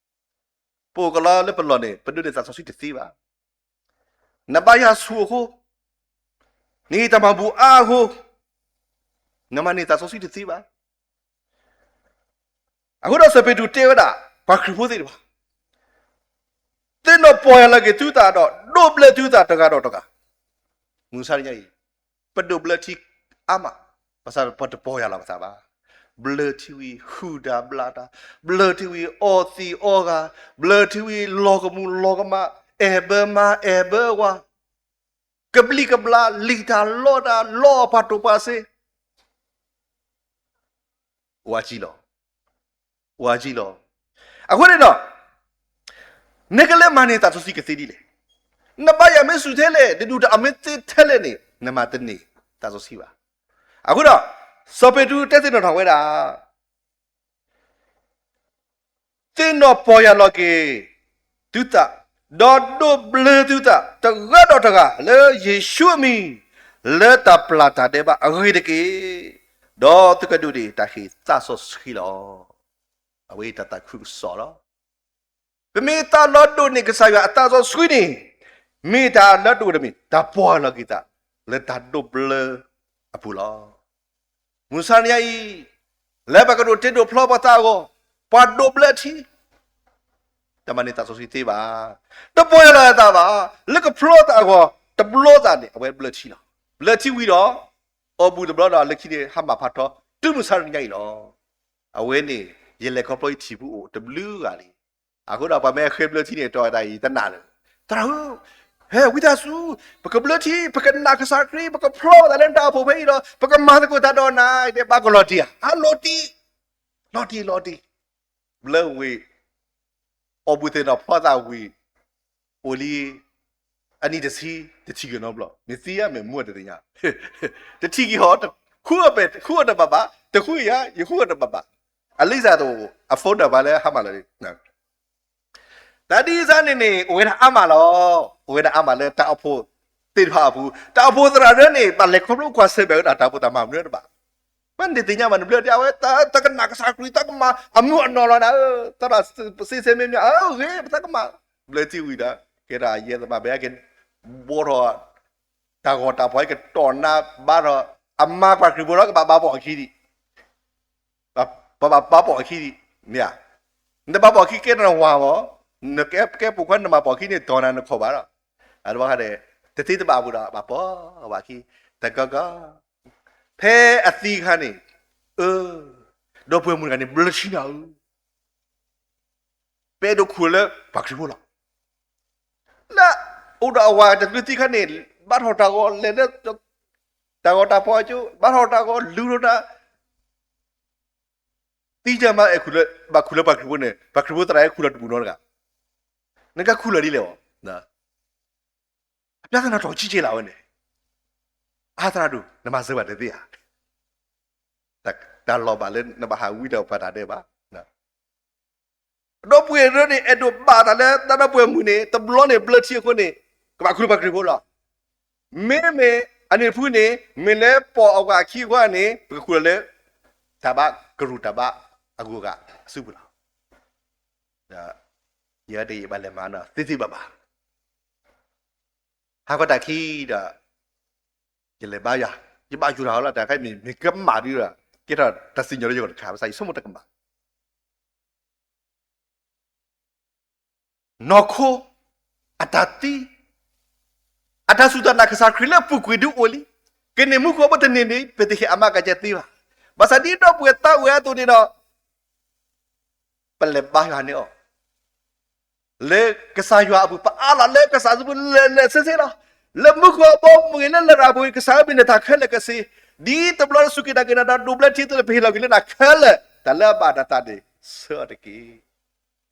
ပအိၣ်ကလီလၢပလီၢ်န့ၣ် ပဒိးန့ၢ်သးစီဆှံတသ့ဘၣ်. နဘါယွၤဆူၣ်အဃိ, နဟ့ၣ်တၢ်မၤဘူၣ်အါအဃိ, နမၤန့ၢ်သးစီဆှံတသ့ဘၣ်. အဃိဒီးစီၤပ့းတရူးတဲဝဲဒၣ် ပှၤခရံာ်ဖိသ့ၣ်တဖၣ်, သ့ၣ်နီၣ်ပီၢ်ယၢ်လီၤက့ၤသုသးဒီး ဒိးဘျၢသုသးတဂၤဒီးတဂၤ. မုၢ်ဆါတနံၤအံၤ ပဒိးဘျၢထံအါမး, ဘၣ်ဆၣ်ပတပီၢ်ယၢ်လီၤပသးဘၣ်. ဘျၢထံဝံၤ ဟုၣ်တၢ်ဘျၣ်တၢ်, ဘျၢထံဝံၤ အီသံးအီဂၤ, ဘျၢထံဝံၤ လီၤကမူၤလီၤကမၣ်, အဲၣ်ဘၢမါအဲၣ်ဘၢဝၤ, ကဘျံးကဘျၣ် လံၣ်တၢ်လီတၢ် လီအီၣ်ပှၤတိာ်ပှၤစ့ ဝါကံလီၤ, ဝါကံလီၤ. အဃိန့ၣ်ဒီး နကလဲၤမၤန့ၢ်သးစီဆှံကသ့ဒ်လဲၣ်. နဘါယွၤမ့ၢ်ဆူၣ်ထဲလဲၣ်, နဒုၣ်တၢ်အမ့ၢ်သ့ထဲလဲၣ်န့ၣ် နမၤတန့ၢ်သးစီဆှံဘၣ်. အဃိဒီး စီၤပ့းတရူးတဲသ့ၣ်နီၣ်ထီၣ်ဝဲဒၣ် သ့ၣ်နီၣ်ပီၢ်ယၢ်လီၤက့ၤသုသး, ဒီးဒိးဘျၢသုသး တဂၤဒီးတဂၤ လၢယ့ၣ်ၡူးအမံၤ, လၢတၢ်ပျၢ်တၢ်ဒဲးဘးအဂ့ၢ်တက့ၢ်. ဒီးသုကဒိးန့ၢ်တၢ်ဟ့ၣ်သးစီဆှံလီၤ. အဝဲအံၤတၢ်သးခုကစီၣ်လီၤ. ပမ့ၢ်သးလီၤဒိးန့ၢ်ကစၢ်ယွၤအသးစီဆှံန့ၣ်, မ့ၢ်တၢ်လၢဒိၣ်တမ့ၢ် တၢ်ပီၢ်ယၢ်လီၤက့ၤသး လၢတၢ်ဒိးဘျၢအပူၤလီၤ. မုၢ်ဆါတနံၤအံၤ, လၢပကဒိးတ့ဒိးဖျီပသးအဂီၢ်, ပှၤဒိးဘျၢထံ, တမၤန့ၢ်သးစီဆှံသ့ဘၣ်, တပီၢ်ယၢ်လီၤအသးဘၣ်, လၢကဖျီသးအဂီၢ်, တဘျီသးန့ၣ် အဝဲဘျၢထံလီၤ. ဘျၢထံဝံၤဒီး, အီၣ်ဘူၣ်တဘျီဒီး လၢခံန့ၣ် ဟါမၢ်ဖးထီ တုၤမုၢ်ဆါတနံၤညါအံၤလီၤ. အဝဲန့ၣ် ယလဲၤခီဖျိယထံၣ်ဖူအိၣ်တဘျုးဂၤလံ. အဃိဒီးပှၤမ့ၢ်ဃ့ဘျၢထံန့ၣ် တီၢ်ဝဲဒၣ်အံၤတနၢ်လၢ, သရၣ်ဧၢ, ဟဲဝံသးစူၤ, ပကဘျၢထံ, ပကနာ်ကစၢ်ခရံာ်, ပကဖျီသးလၢနတၢ်အိၣ်ဖှိၣ်ဖဲအံၤဒီး ပကမၤသကိးတၢ်ဒီးနၤ, တဲဘၣ်ကလီၤတံၢ်ဧါ, အလီၤတံၢ်, လီၤတံၢ်လီၤတံၢ်, ဘျၢဝံၤ, အီၣ်ဘူၣ်သ့ၣ်နီၣ်ဖျီသးဝံၤ, အိၣ်လံ အနံၣ်တဆံ, တထံၣ်က့ၤနီတဘျီ, မ့ၢ်သံဧါ မ့ၢ်မူတသ့ၣ်ညါ, တထံၣ်က့ၤဟီ, ဃုအီၣ်တဘၣ်ဘၣ်, တဃုဧါ, ယဃုအီၣ်တဘၣ်ဘၣ်. အလံစၢ်တအိၣ်, အ phone ဒီးပှၤလၢဟါမၢ်လီၤ. တၢ်ဒ်အံၤန့ၣ်န့ၣ် အိၣ်ဝဲဒၣ်အါမးလီၤ. အိၣ်ဝဲဒၣ်အါမးလၢတၢ်အိၣ်ဖှိၣ်သ့ၣ်တဖၣ်အပူၤ, တၢ်အိၣ်ဖှိၣ်သရၣ်ဒၢန့ၣ် ဘၣ်လဲၤခီဖျိကွၢ်ဆၢၣ်မဲာ်ဝဲဒၣ်တၢ်အိၣ်ဖှိၣ်တၢ်မၤမနုၤတဘၣ်. မ့ၢ်နသ့ၣ်ညါမး နဘျၢထံ အဝဲတကနာ်ကစၢ်ခရံာ် တၢ်ကမၤအမုၢ်အနီၢ်လီၤနၤဧၢ, သရၣ်စ့စဲမ့ၢ်မ့ၢ် အဂ့ၤ ပတၢ်ကမၤ, ဘျၢထံဝံၤဒီး ကဲထီၣ်အယဲၢ်သမါ ဘဲက့ၤ ဘီထီၣ် တၢ်ဂီၤတၢ်ဖီၣ် ကတီၢ်နါဘါထီၣ်, အမါပှၤခရံာ်ဖိဒီးကဘၣ်ဘါပိာ်အခံဒံး, ပဘၣ်ဘါပိာ်အခံဒံး, မ့ၢ်ဧါ, နတဘါပိာ်အခံကဲထီၣ်နဝၤမး, နကဲပိာ်ခွါနမၤပိာ်အခံန့ၣ် တီၢ်နၤနခိၣ်ဘၣ်ဒီး, အတဘၣ်ဃးဒီး တသ့တဘၣ်အပူၤဒီး ဘၣ်ပိာ်ဝဲအခံ, တကီကီ ဖဲအသံအခါန့ၣ်, အၢ, ဒီပုၢ်ဝဲၢ်မုၣ်တဂၤန့ၣ် ဘျၢထံနၤဧၢ, ပအဲၣ်ဒိးခူၣ်လၢပှၤခရံာ်ဖိလီၤ. လၢအိၣ်ဒီးအဝၤတဘျုးသံခါန့ၣ် ဘါထီၣ်တၢ်ဂီၤလဲၤလၢ တၢ်ဂီၤတၢ်ဖီၣ်ကၠိ ဘါထီၣ်တၢ်ဂီၤ လူၤထီၣ်တၢ်, သံတမး အဲၣ်ခူၣ်လၢ ဘၣ်ခူၣ်လၢပှၤခရံာ်ဖိန့ၣ် ပှၤခရံာ်ဖိသရၣ်အဲၣ်ခူၣ်လီၤတပူၤနီတဂၤ, နကခူၣ်လီၤဒ်လဲၣ်အီၤ, အပြဿနာတော်ကြီးကျယ်လာဝဲန့ၣ်, အါသရၣ်ဒိၣ် နမၤစၢၤဘၣ်တသ့ဧါ, တၢ်လီၤဘၣ်လၢနဘၣ်ဟးဝံတၢ်ပှၤတၢ်ဒဲးဘး, ဒီပုၢ်ဝဲၢ်န့ၣ် အဲၣ်ဒိးဘၣ်တၢ်လၢတၢ်ဒီပုၢ်ဝဲၢ်မုၣ်န့ၣ် တဘျီန့ၣ်ဘျၢထံအဃိန့ၣ် ကဘၣ်ခူၣ်လၢပှၤခရံာ်ဖိလီၤ. မ့မ့ၢ်အန့ၣ်တဖုန့ၣ် မ့ၢ်လၢပိာ်အဝၤခံအဂီၢ်န့ၣ် ပကခူၣ်လီၤလၢ တၢ်ဘါကရူၢ်တၢ်ဘါအဂုၤအဂၤအစုပူၤလီၤ. ယဲဒၣ်ယဘၣ်လဲၤမၤနီၤသ့သ့ဘၣ်ဘၣ် ဟးဃီတၢ်ခံဒီး ယလဲၤဘါယွၤ, ယဘၣ်ယိၣ်တၢ်အီၤလီၤ တၢ်ခါမ့ၢ်မ့ၢ်ကမၣ်ဒ်ဒီး ကဲထီၣ်တၢ်စံၣ်ညီၣ်လၢယဂီၢ်တခါ ဘၣ်ဆၣ်ယဆိကမိၣ်တကမၣ် နီၢ်ခိ အတၢ်သံ အတၢ်စူၢ်တၢ်နာ်ကစၢ်ခရံာ်လၢအပူၤကွံာ်ဒုအိၣ်လံ. ကန့ၢ်မူခိၣ်ဘၣ်တန့ၢ်န့ၣ် ပတဟ့ၣ်အမၤကစၢ်သ့ဘၣ်. ဘၣ်ဆၣ်ဒ်ဒီပုၢ်ဝဲၢ်သးဝဲအသိးန့ၣ်ဒီး ပလဲၤဘါယွၤန့ၢ်အီၤ လၢကစၢ်ယွၤအပူၤ ပအးလီၤလၢကစၢ်အစုပူၤ လၢာ်လၢာ်ဆ့ဆ့လီၤ. လၢမူခိၣ်အဘီအမုၢ်ဂ့ၤ လၢလရာ်ပူၤဂ့ၤ ကစၢ်ဧၢ မ့ၢ်နတၢ်ခဲလၢာ်ကဆ့, ဒ်တဘျီလၢစူၢ်က့ၤနာ်က့ၤနၤဒီး ဒိးဘျၢထံသ့လၢ ပဟ့ၣ်လီၤက့ၤလၢနၤခဲလၢာ် တၢ်လၢအဘၣ်နသးန့ၣ် ဆှၢအီၤတက့ၢ်.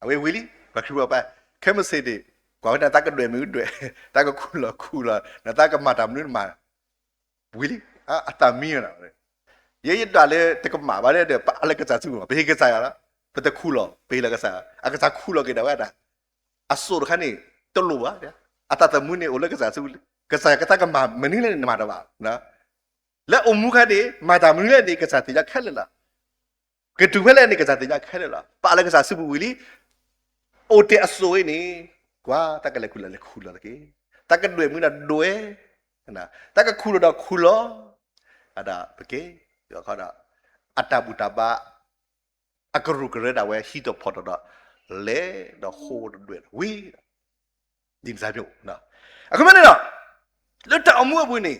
အဝဲဝံၤလံ ပှၤခရံာ်ဖိပၢ် ခဲမုၢ်ဆ့ၣ်န့ၣ် ကွၢ်ဝဲဒၣ်နသးကဒွဲၣ်မ့ၢ်ဒွဲၣ်, နသးကခူၣ်လီၤခူၣ်လီၤ, နသးကမၤတၢ်မနုၤမၤ ဝံၤလံ အသးမံဝဲဒၣ်. ယဲယဒၣ်လၢတကမၣ်ဘၣ်ဒီး ပအးလၢကစၢ်စုပူၤ ပဟ့ၣ်ကစၢ်ယွၤလီၤ. ပတခူၣ်လီၤ ပဟ့ၣ်လီၤကစၢ်, အကစၢ်ခူၣ်လီၤက့ၤဒၣ်ဝဲဒၣ် အစိၣ်တခါန့ၣ် တလိၣ်ဘၣ်, အသးသမူန့ၣ်အိၣ်လၢကစၢ်စုပူၤလံ. ကစၢ်ယွၤကသးကမၤမနုၤလဲၣ်န့ၣ် နမၤတဘၣ်. လၢအိၣ်မူခါန့ၣ် မၤတၢ်မနုၤလဲၣ်န့ၣ် ကစၢ်သ့ၣ်ညါခဲလၢာ်လီၤ. ကတုၤဖဲလဲၣ်န့ၣ် ကစၢ်သ့ၣ်ညါခဲလၢာ်လီၤ. ပအးလၢကစၢ်စုပူၤဝံၤလံ အိၣ်တ့ၢ်အစိၣ်အံၤန့ၣ် ကွၢ် တၢ်ကလဲၤခူၣ်လီၤလဲၤခူၣ်လီၤတက့ၢ်. တၢ်ကဒွဲၣ်မ့ၢ်ဒၣ်ဒွဲၣ်, တၢ်ကခူၣ်လီၤဒီးခူၣ်လီၤ, အဒၣ်ပက့ၤ ဒီးခီဒီး အတၢ်ဘူၣ်တၢ်ဘါ အကရူၢ်ကရၢဒၣ်ဝဲ ဟံးထီၣ်ဖီၣ်ထီၣ်ဒီး လဲၤဒီးဃိဒီးဒွဲၣ်ဝံၤဒီး ဒ်န့ၣ်စၢ်မ့ၢ်အိၣ်. အဃိမ့ၢ်န့ၣ်ဒီး လၢတၢ်အိၣ်မူအပူၤန့ၣ်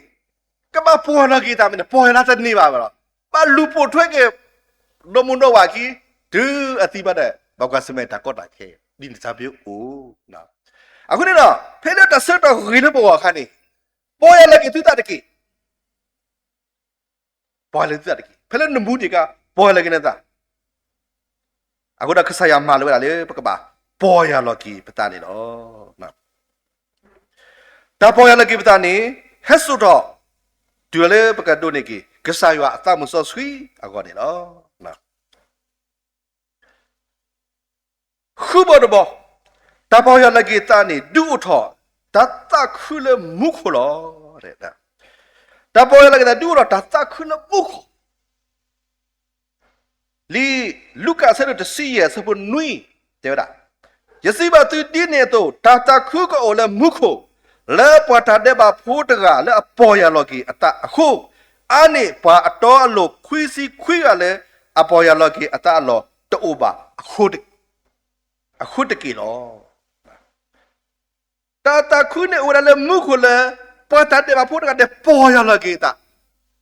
ကဘၣ်ပီၢ်ယၢ်လီၤက့ၤသးမ့ၢ်န့ၣ် ပီၢ်ယၢ်လီၤတန့ၢ်ဘၣ်ဘၣ်ဒီး ဘၣ်လူၤပိာ်ထွဲက့ၤ ဒီမိၢ်ဒီဝၤခံ တုၤအသံဘၣ်ဒီး ဘၣ်ကွၢ်ဆၢၣ်မဲာ်တၢ်ကီတၢ်ခဲ ဒ်န့ၣ်စၢ်မ့ၢ်အိၣ်. အဃိန့ၣ်ဒီး ဖဲလၢတၢ်ဆၢကတီၢ်ဂ့ၤလၢပဂီၢ်အခါန့ၣ် ပီၢ်ယၢ်လီၤက့ၤသုသးတက့ၢ်. ပီၢ်ယၢ်လီၤက့ၤသုသးတက့ၢ်. ဖဲလၢနမူဒံးအခါ ပီၢ်ယၢ်လီၤက့ၤနသး. အဃိဒီးကစၢ်ယွၤမၤလိာ်ဝဲဒၣ်လၢပကဘၣ်ပီၢ်ယၢ်လီၤက့ၤပသးန့ၣ်လီၤ. တၢ်ပီၢ်ယၢ်လီၤက့ၤပသးန့ၣ် ဟဲစိာ်ထီၣ် တုၤလီၤလၢပကဒိးန့ၢ်က့ၤ ကစၢ်ယွၤအသးမုၢ်စီဆှံအဂီၢ်န့ၣ်လီၤ. ဃုဘီတဘီ, တၢ်ပီၢ်ယၢ်လီၤက့ၤသးန့ၣ် ဒုးအိၣ်ထီၣ် တၢ်သးခုလၢမူခိၣ်လီၤ. တၢ်ပီၢ်ယၢ်လီၤက့ၤသး ဒုးအိၣ်ထီၣ်တၢ်သးခုလၢမူခိၣ် လံာ်လူၤကၣ်အဆၢဒိၣ်တဆံယဲၢ်အဆၢဖိနွံ တဲဝဲဒၣ်, ယစံးဘၣ်သုဒ်န့ၣ်အသိး တၢ်သးခုကအိၣ်လၢမူခိၣ်, လၢပှၤတၢ်ဒဲးဘးဖိတဂၤလၢအပီၢ်ယၢ်လီၤက့ၤအသးအဃိ, အါန့ၢ်ပှၤအတီအလိၤခွံဆံခွံဂၤလၢအပီၢ်ယၢ်လီၤက့ၤအသးအလီၢ်တအိၣ်ဘၣ်အဃိတက့ၢ်လီၤ. တၢ်သးခုန့ၣ်အိၣ်ဝဲဒၣ်လၢမူခိၣ်လၢ ပှၤတၢ်ဒဲးဘးဖိတဂၤန့ၣ်ပီၢ်ယၢ်လီၤက့ၤအသး,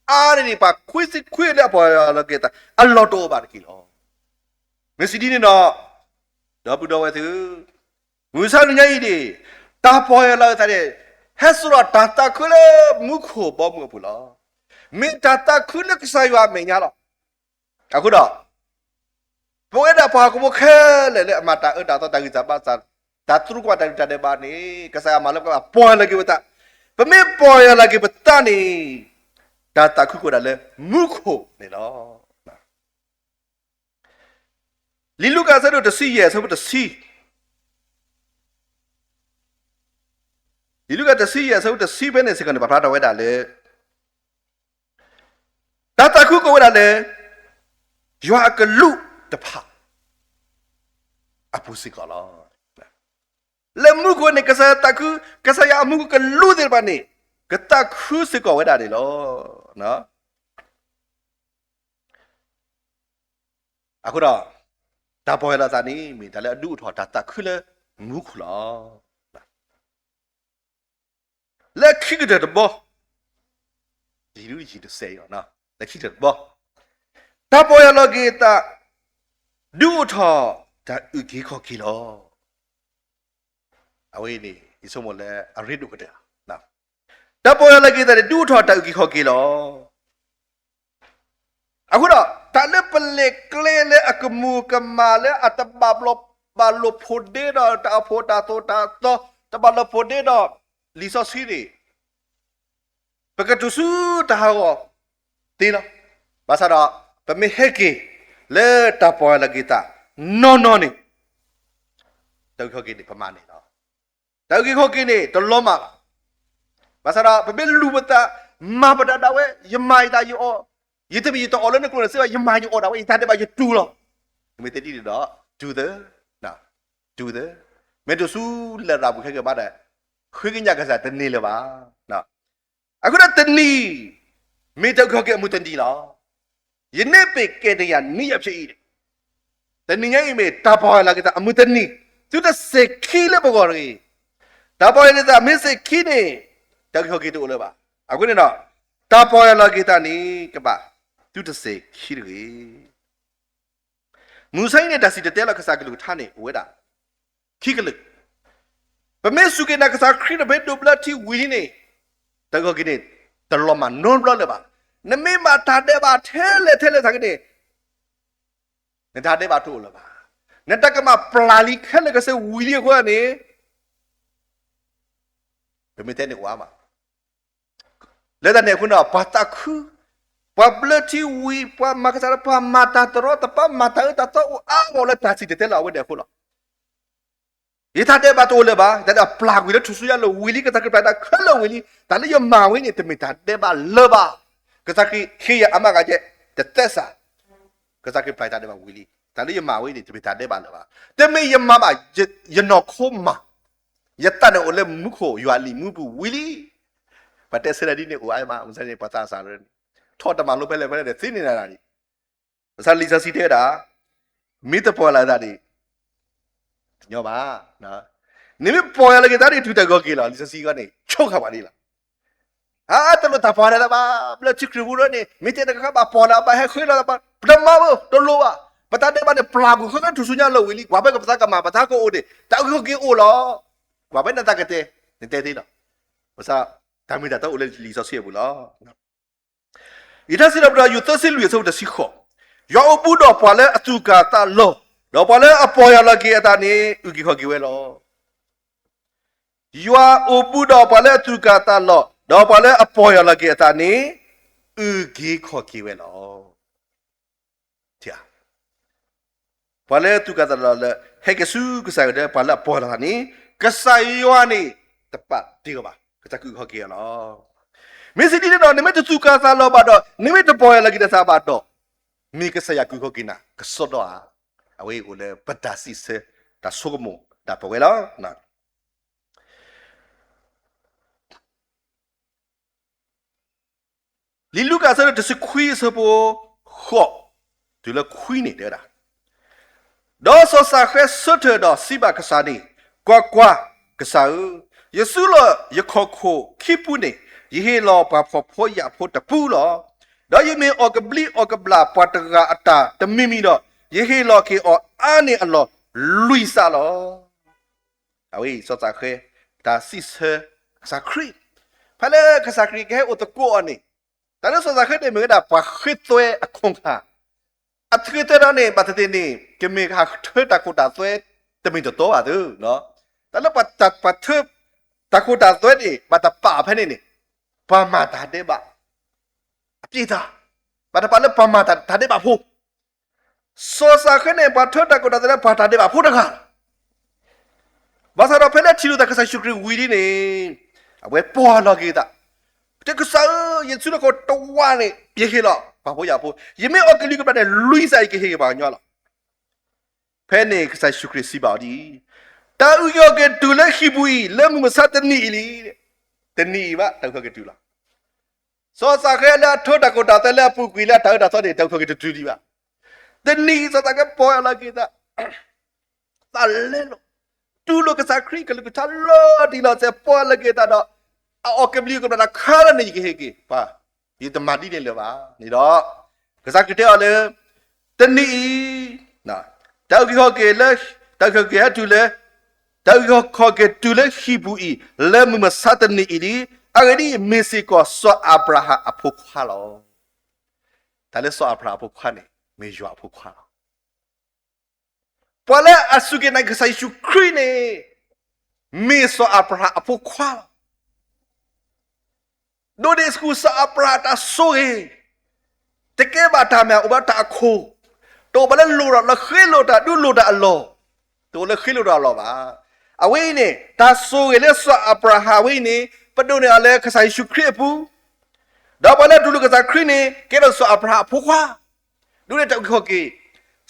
အါန့ၢ်ပှၤခွံဆံခွံလၢအပီၢ်ယၢ်လီၤက့ၤအသး အလီၢ်တအိၣ်ဘၣ်တက့ၢ်လီၤ. မ့ၢ်စံးဒ်န့ၣ်ဒီး ဒီပုၢ်ဒီဝဲၢ်သ့ၣ်, မုၢ်ဆါတနံၤညါအံၤန့ၣ် တၢ်ပီၢ်ယၢ်လီၤက့ၤသးန့ၣ် ဟဲစိာ်ထီၣ်တၢ်သးခုလၢမူခိၣ်ဘီမုၢ်အပူၤလီၤ. မ့ၢ်တၢ်သးခုလၢကစၢ်ယွၤအမဲာ်ညါလီၤ. အဃိဒီး ပဝဲဒၣ်ပှၤဟီၣ်ခိၣ်ဖိခဲလၢာ်လၢအမၤတၢ်အၢတၢ်သီ တၢ်ဂံၢ်စၢ်ဘါစၢ် တၢ်သရူးကွၢ်တၢ်ဒုးတၢ်ဒဲးဘးန့ၣ် ကစၢ်ယွၤမၤလၢပှၤပီၢ်ယၢ်လီၤက့ၤပသး, ပမ့ၢ်ပီၢ်ယၢ်လီၤက့ၤပသးန့ၣ် တၢ်သးခုကအိၣ်ဝဲဒၣ်လၢမူခိၣ်န့ၣ်လီၤ. လံာ်လူၤကၣ်အဆၢဒိၣ်တဆံယဲၢ်အဆၢဖိတဆံ, လံာ်လူၤကၣ်တဆံယဲၢ်အဆၢဖိတဆံဖဲန့ၣ်စ့ၢ်ကီးန့ၣ် ပာ်ဖျါထီၣ်ဝဲဒၣ်လၢ တၢ်သးခုကအိၣ်ဝဲဒၣ်လၢ ယွၤအကလူးတဖၣ်အပူၤစ့ၢ်ကီးလီၤ. လၢမူခိၣ်န့ၣ် ကစၢ်ယွၤသးခု, ကစၢ်ယွၤအမူခိၣ်ကလူးသ့ၣ်တဖၣ်န့ၣ် ကသးခုစ့ၢ်ကီးဝဲဒၣ်န့ၣ်လီၤ. အဃိဒီး တၢ်ပီၢ်ယၢ်လီၤသးန့ၣ် မ့ၢ်တၢ်လၢအဒုးအိၣ်ထီၣ်တၢ်သးခုလၢမူခိၣ်လီၤ. လၢခံကတၢၢ်တဘီ, ယံၤဒုယံၤတစဲးအံၤ, လၢခံကတၢၢ်တဘီ, တၢ်ပီၢ်ယၢ်လီၤက့ၤအသး ဒုးအိၣ်ထီၣ်တၢ်အုၣ်က့ၤခီၣ်က့ၤလီၤ. အဝဲအံၤန့ၣ် ယဆိကမိၣ်လၢအရ့ဒိၣ်ကတၢၢ်လီၤ. တၢ်ပီၢ်ယၢ်လီၤက့ၤသးန့ၣ် ဒုးအိၣ်ထီၣ်တၢ်အုၣ်က့ၤခီၣ်က့ၤလီၤ. အဃိဒီး တၢ်လၢပလဲၤကျဲလၢအကမူၤကမၣ်လၢအတဘၣ်ဘျီ ဘၣ်လိာ်ဖိးဒ့ဒီးတၢ်အိၣ်ဖှိၣ်တၢ်သိၣ်တၢ်သီ, တဘၣ်လိာ်ဖိးဒ့ဒီးလံာ်စီဆှံန့ၣ် ပကတုၤဆူတၢ်ဟးဂီၤသ့လီၤ. ဘၣ်ဆၣ်ဒီး ပမ့ၢ်ဟဲက့ၤလၢတၢ်ပီၢ်ယၢ်လီၤက့ၤသးနီၢ်နီၢ်န့ၣ် တၢ်အုၣ်က့ၤခီၣ်က့ၤန့ၣ် ပမၤန့ၢ်လီၤ. တၢ်အုၣ်က့ၤခီၣ်က့ၤန့ၣ် တလီၤမၢ်ဘၣ်. ဘၣ်ဆၣ်ဒီး ပမ့ၢ်လူၤပသး မၤပတၢ်ဒၣ်ဝဲ, ယမၤယတၢ်ယအီၣ်, ယတမ့ၢ်ယတအီၣ်လၢနကျိာ်န့ၣ်စ့ၢ်ဘၣ်, ယမၤယအီၣ်ဒၣ်ဝဲ ယတၢ်ဒဲးဘးယတူၢ်လီၤ. မ့ၢ်တဲဒ်န့ၣ်ဒီး တုၤသၢ, တုၤသၢ, မ့ၢ်တုၤဆူလရာ်ပူၤခဲကဘၣ်ဒီး ဃ့ကညးကစၢ်တန့ၢ်လၢၤဘၣ်. အဃိဒီးတနံၤ မ့ၢ်တၢ်အုၣ်က့ၤခီၣ်က့ၤအမုၢ်တနံၤလီၤ. ယန့ၢ်ဘၣ်ကဲတယၤနံၣ်ယၤဖဲအံၤ, တနံၤညါအံၤမ့ၢ်တၢ်ပီၢ်ယၢ်လီၤက့ၤသးအမုၢ်တနံၤ, သုတစဲၤခံလၢပဂီၢ်တဂ့ၤ. တၢ်ပီၢ်ယၢ်လီၤက့ၤသးမ့ၢ်စဲၤခံန့ၣ် တၢ်အုၣ်က့ၤခီၣ်က့ၤတအိၣ်လၢၤဘၣ်. အဃိန့ၣ်ဒီး တၢ်ပီၢ်ယၢ်လီၤက့ၤသးန့ၣ် ကဘၣ်သုတစဲၤခံတဂ့ၤ. မုၢ်ဆါအံၤန့ၣ် တၢ်စံၣ်တဲၤတဲလီၤကစၢ်ကလုၢ်ကထါန့ၣ် အိၣ်ဝဲဒၣ် ခံကလုာ်. ပမ့ၢ်စူၢ်က့ၤနာ်ကစၢ်ခရံာ်ဒီး ပမ့ၢ်ဒိးဘျၢထံဝံၤလံန့ၣ် တၢ်အုၣ်က့ၤခီၣ်က့ၤန့ၣ် တလီၤမၢ်နီတဘျီလၢၤဘၣ်. နမ့ၢ်ဘၣ်တၢ်ဒဲးဘးထဲလဲၣ်ထဲလဲၣ်သနာ်က့န့ၣ် နတၢ်ဒဲးဘးတအိၣ်လၢၤဘၣ်. နတၢ်ကမၣ်ပျၢ်လံခဲလၢာ်ခဲဆ့ဝံၤလံအဃိန့ၣ် ပမ့ၢ်တဲန့ၣ်အိၣ်အါမး လၢတၢ်န့ၣ်အဃိန့ၣ် ပှၤသးခု, ပှၤဘျၢထံဝံၤ, ပှၤမၤကစၢ်ဒီး ပှၤမၤတၢ်တရီတပါ, မၤတၢ်အၢတၢ်သီအိၣ်အါဂီၢ်လၢတၢ်စံၣ်တဲၤတဲလီၤအဝဲန့ၣ်အဃိလီၤ. ယတၢ်ဒဲးဘးတအိၣ်လၢၤဘၣ်, တၢ်ဒဲးဘးပျၢ်ကွံာ်လၢထူၣ်စုညါလိၤဝံၤလံ, ကစၢ်ခရံာ်ပျၢ်တၢ်ခဲလၢာ်ဝံၤလံ, တၢ်လၢယမၤဝဲန့ၣ် တမ့ၢ်တၢ်ဒဲးဘးလၢၤဘၣ်. ကစၢ်ခရံာ်ဟ့ၣ်ယၤအမၤဂၤကဲ တသဲစး, ကစၢ်ခရံာ်ပျၢ်တၢ်ဒဲးဘးဝံၤလံ, တၢ်လၢယမၤဝဲန့ၣ် တမ့ၢ်တၢ်ဒဲးဘးလၢၤဘၣ်. တမ့ၢ်ယမၤဘၣ်, ယနီၢ်ခိမၤ ယသးန့ၣ်အိၣ်လၢမူခိၣ်ယွၤလံာ်မူပူၤဝံၤလံ. ပှၤတဲဆၢတၢ်ဒ်န့ၣ်အိၣ်အါမး, မုၢ်ဆါန့ၣ် ပှၤသးစၢ်လၢန့ၣ် ထီၣ်တၢ်မၤလိဖဲလဲၣ်ဖဲလဲၣ်န့ၣ် သ့န့ၢ်နၤဒၣ်န့ၣ်. ဘၣ်ဆၣ်လံာ်စီဆှံတဲဝဲဒၣ်, မ့ၢ်တပီၢ်ယၢ်လီၤက့ၤသးန့ၣ် တညီဘၣ်. နမ့ၢ်ပီၢ်ယၢ်လီၤက့ၤသးန့ၣ် တုၤတၢ်အုၣ်က့ၤခီၣ်က့ၤလီၤ. လံာ်စီဆှံအံၤန့ၣ် ဆိဃာ်ပှၤဒ်လီၤ. အါ တလိၣ်တၢ်ပီၢ်ယၢ်လီၤသးဘၣ်, ဘျၢထံခရံာ်ပူၤလီၤန့ၣ် မ့ၢ်တဲတခါဘၣ်ပီၢ်လီၤ ဘၣ်ဟဲဃ့လီၤသးဘၣ်, ပတမၤဘၣ်, တလိၣ်ဘၣ်. ပတၢ်ဒဲးဘးန့ၣ် ပျၢ်ကွံာ်ဃီလၢထူၣ်စုညါလိၤဝံၤလံ, ကွၢ်ဖဲကပသးကမၣ် ပသးကအိၣ်န့ၣ် တၢ်အုၣ်က့ၤခီၣ်က့ၤအိၣ်လီၤ. ကွၢ်ဖဲနသးကတဲာ်, နတဲသ့လီၤ. ဘၣ်ဆၣ် တၢ်မ့ၢ်တၢ်တီအိၣ်လၢလံာ်စီဆှံအပူၤလီၤ. ယထါစံးထီၣ်ပတြၢၤ ယိၤသၢဆံလွံၢ်အဆၢဖိတဆံဃိး, ယွၤအိၣ်ဘူးဒီးပှၤလၢအသူၣ်ကၢ်သးလီၤ, ဒီးပှၤလၢအပီၢ်ယၢ်လီၤက့ၤအသးန့ၣ် အုၣ်က့ၤခီၣ်က့ၤဝဲလီၤ. ယွၤအိၣ်ဘူးဒီးပှၤလၢအသူၣ်ကၢ်သးလီၤ, ဒီးပှၤလၢအပီၢ်ယၢ်လီၤက့ၤအသးန့ၣ် အုၣ်က့ၤခီၣ်က့ၤဝဲလီၤ. ပှၤလၢသူၣ်ကၢ်သးလီၤလၢ ဟဲက့ၤဆူကစၢ်ယွၤဒီး ပှၤလၢအပီၢ်ယၢ်လီၤသးန့ၣ် ကစၢ်ယွၤန့ၣ် တပာ်တ့ၢ်အီၤဘၣ်, ကစၢ်ခရံာ်အုၣ်က့ၤခီၣ်က့ၤအီၤလီၤ. မ့ၢ်စံးဒ်န့ၣ်ဒီး နမ့ၢ်တသူၣ်ကၢ်သးလီၤဘၣ်ဒီး နမ့ၢ်တပီၢ်ယၢ်လီၤက့ၤနသးဘၣ်ဒီး မ့ၢ်ကစၢ်ယွၤက့ၤခီၣ်က့ၤနၤကစီဒီဧါ. အဝဲအံၤအိၣ်လၢပတၢ်စံးဆၢ တၢ်ဆိကမိၣ်ဒၣ်ပဝဲလီၤ. လံာ်လူၤကၣ်အဆၢဒိၣ်တဆံခွံအဆၢဖိဃိး တုၤလၢခွံန့ၣ်တဲဝဲဒၣ်, ဒီးစီၤစးဃဲဆၢထၢၣ်ဒီးစံးဘၣ်ကစၢ်န့ၣ်, ကွၢ်ကွၢ်, ကစၢ်ဧၢ, ယစုလီၢ်ယခီၣ်ခိၣ်ခံပူၤန့ၣ် ယဟ့ၣ်လီၤပှၤဖှီၣ်ဖိယာ်ဖိတပူလီၤ. ဒီးယမ့ၢ်အီၣ်ကဘျံးအီၣ်ကဘျၣ်ပှၤတဂၤအတၢ်တမံၤမံၤဒီး ယဟ့ၣ်လီၤက့ၤအီၤအါန့ၢ်အလီၢ်လွံၢ်စးလီၤ. အဝဲအံၤ စီၤစးဃဲ တၢ်စံးဆၢကစၢ်ခရံာ်, ဖဲလၢကစၢ်ခရံာ်ကဟဲအိၣ်သကိးအီၤန့ၣ်, တၢ်လၢစီၤစးဃဲန့ၣ် မ့ၢ်ဝဲဒၣ်ပှၤဃ့သွဲအခီၣ်ခါ, အဃ့သွဲဒီးန့ၣ် ဘၣ်သ့ၣ်သ့ၣ်န့ၣ် ကမ့ၢ်ဟးထၢတၢ်ခိတၢ်သွဲတမ့ၢ်တတီဘၣ်သု, တၢ်လၢပှၤထၢတၢ်ခိတၢ်သွဲန့ၣ် ဘၣ်တပာ်ဖဲန့ၣ်န့ၣ် ပှၤမၤတၢ်ဒဲးဘး အပျံၤတၢ်, ဘၣ်တပာ်လၢပှၤမၤတၢ်ဒဲးဘးဖိ စီၤစးဃဲန့ၣ် ပှၤထၢတၢ်ခိတၢ်သွဲလၢပှၤတၢ်ဒဲးဘးဖိတဂၤလီၤ. ဘၣ်ဆၣ်ဒီးဖဲလၢထံၣ်လိာ်သးကစၢ်ယ့ၣ်ၡူးခရံာ်ဝံၤလံန့ၣ်, အဝဲပီၢ်ယၢ်လီၤက့ၤသး, တဲကစၢ်ဧၢ, ယစုလီၢ်ခီၣ်တဝါန့ၣ် ယဟ့ၣ်လီၤပှၤဖိယာ်ဖိ, ယမ့ၢ်အီၣ်ကဘျံးကဘျၣ်န့ၣ် လွံၢ်စးယကဟ့ၣ်က့ၤပှၤကညီလီၤ. ဖဲန့ၣ်ကစၢ်ယ့ၣ်ၡူးခရံာ်စံးဘၣ်အီၤဒ်အံၤ, တၢ်အုၣ်က့ၤခီၣ်က့ၤတုၤလၢဟံၣ်ပူၤအံၤ လၢမုၢ်မဆါတနံၤအံၤလံ. တနံၤအံၤဘၣ် တၢ်အုၣ်က့ၤခီၣ်က့ၤတုၤလီၤ. စီၤစးဃဲလၢအထၢတၢ်ခိတၢ်သွဲလၢအပူၤကွံာ်လၢအတၢ်အၢတၢ်သီန့ၣ် တၢ်အုၣ်က့ၤခီၣ်က့ၤတတုၤဒံးဘၣ်. တနံၤအံၤ စီၤစးဃဲပီၢ်ယၢ်လီၤက့ၤသး, သးလဲလိာ်, တူၢ်လိာ်ကစၢ်ခရံာ်ကလုၢ်ကထါလီၤတံၢ်လီၤဆဲး ပီၢ်ယၢ်လီၤက့ၤသးဒီး အအီၣ်ကဘျံးကဘျၣ်တခါလၢန့ၣ် ယကဟ့ၣ်က့ၤပှၤ, ယတမၤဒ်န့ၣ်လၢၤဘၣ်န့ၣ်ဒီး ကစၢ်ခရံာ်တဲအီၤလၢ တနံၤအံၤ တၢ်အုၣ်က့ၤခီၣ်က့ၤလၢ တၢ်အုၣ်က့ၤခီၣ်က့ၤဟဲတုၤလၢ တၢ်အုၣ်က့ၤခီၣ်က့ၤတုၤလၢဟံၣ်ပူၤအံၤ လၢမုၢ်မဆါတနံၤအံၤလံ. အဂ့ၢ်ဒ်အံၤ, မ့ၢ်စ့ၢ်ကီးစီၤအၤဘြၤဟၣ်အဖိခွါလီၤ. တၢ်လၢစီၤအၤဘြၤဟၣ်အဖိခွါန့ၣ် မ့ၢ်ယွၤအဖိခွါလီၤ. ပှၤလၢအစူၢ်က့ၤနာ်က့ၤကစၢ်ယ့ၣ်ၡူးခရံာ်န့ၣ် မ့ၢ်စီၤအၤဘြၤဟၣ်အဖိခွါလီၤ. ဒိးန့ၢ်ဆူၣ်စီၤအၤဘြၤဟၣ်တၢ်ဆိၣ်ဂ့ၤ, တကဲဘၣ်တၢ်မ့ၢ်အိၣ်ဘၣ်တၢ်အခိၣ်, တအိၣ်ဘၣ်လၢလိၣ်ဒီးလၢဃ့လိာ်တၢ်ဒုးလိၣ်တၢ်အလီၢ်, တအိၣ်လၢဃ့လိာ်တၢ်အလီၢ်ဘၣ်. အဝဲအံၤန့ၣ် တၢ်ဆိၣ်ဂ့ၤလၢစီၤအၤဘြၤဟၣ်ဝဲအံၤန့ၣ် ပဒိးန့ၢ်အီၤလၢကစၢ်ယ့ၣ်ၡူးခရံာ်အပူၤ, ဒီးပှၤလၢတူၢ်လိာ်ကစၢ်ခရံာ်န့ၣ် ကဲထီၣ်စီၤအၤဘြၤဟၣ်အဖိခွါ, ဒ်န့ၣ်တၢ်အုၣ်က့ၤခီၣ်က့ၤ,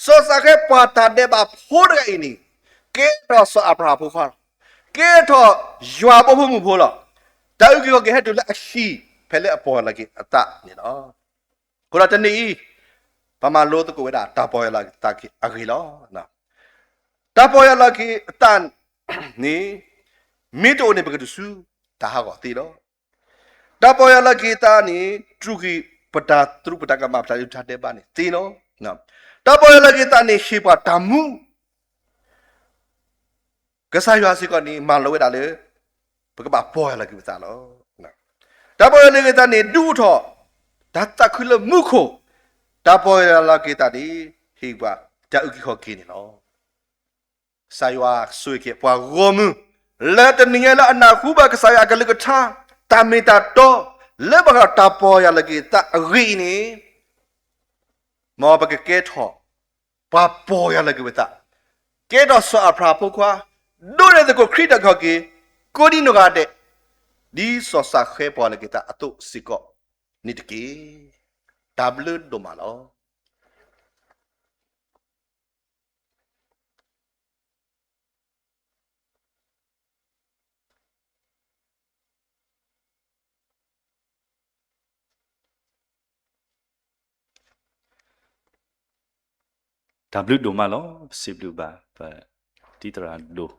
စီၤစးဃဲပှၤတၢ်ဒဲးဘးဖိတဂၤအံၤန့ၣ် ကဲထီၣ်စီၤအၤဘြၤဟၣ်အဖိခွါလီၤ. ကဲထီၣ်ယွၤအဘီဖိမုၢ်ဖိလီၤ. တၢ်အုၣ်က့ၤခီၣ်က့ၤဟဲတုၤလၢအဟံၣ် ဖဲလၢအပီၢ်ယၢ်လီၤက့ၤအသးန့ၣ်လီၤ. အဃိဒီးတနံၤအံၤ ပမၤလိသကိးဝဲဒၣ် တၢ်ပီၢ်ယၢ်လီၤက့ၤအသးအဂ့ၢ်လီၤ. တၢ်ပီၢ်ယၢ်လီၤက့ၤအသးန့ၣ် မ့ၢ်တအိၣ်န့ၣ် ပကတဆူတၢ်ဟးဂီၤသ့လီၤ. တၢ်ပီၢ်ယၢ်လီၤက့ၤအသးန့ၣ် တြူာ်က့ၤပတၢ်သရူး ပတၢ်ကမၣ် ပတၢ်ဒုးတၢ်ဒဲးဘးန့ၣ်သ့လီၤ. တၢ်ပီၢ်ယၢ်လီၤက့ၤအသးန့ၣ် ဟ့ၣ်ပှၤတၢ်မူ ကစၢ်ယွၤစ့ၢ်ကီးန့ၣ် မၢလီၤဝဲဒၣ်လၢ ပကဘၣ်ပီၢ်ယၢ်လီၤက့ၤပသးလီၤ. တၢ်ပီၢ်ယၢ်လီၤက့ၤအသးန့ၣ် ဒုးအိၣ်ထီၣ် တၢ်သးခုလၢမူခိၣ်, တၢ်ပီၢ်ယၢ်လီၤက့ၤအသးန့ၣ် ဟ့ၣ်ပှၤတၢ်အုၣ်က့ၤခီၣ်က့ၤန့ၣ်လီၤ. ကစၢ်ယွၤဆိၣ်ဂ့ၤက့ၤပှၤဂီၢ်မုၢ် လၢတနံၤညါလၢအနၢ်ဟူဘၣ်ကစၢ်ယွၤအကလုၢ်ကထါ, တၢ်မ့ၢ်တၢ်တီ လၢဘၣ်ဃးဒီးတၢ်ပီၢ်ယၢ်လီၤက့ၤအသးအဂ့ၢ်အံၤန့ၣ် မ်ပကကဲထီၣ် ပှၤပီၢ်ယၢ်လီၤက့ၤပသး, ကဲထီၣ်စီၤအၤဘြၤဟၣ်ဖိခွါ, ဒိးန့ၢ်သကိးခရံာ်တၢ်အုၣ်က့ၤခီၣ်က့ၤ, ကိးဒံနီၢ်ဂၤဒဲး, ဒ်စီၤစးဃဲပီၢ်ယၢ်လီၤက့ၤသးအသိးစ့ၢ်ကီးန့ၣ်တက့ၢ်. တၢ်ဘျုးဒိၣ်မးလီၤ. တၢ်ဘျုးဒိၣ်မးလီၤ. ပစံးဘျုးဘၣ် ပတံၤသရၣ်ဒိၣ်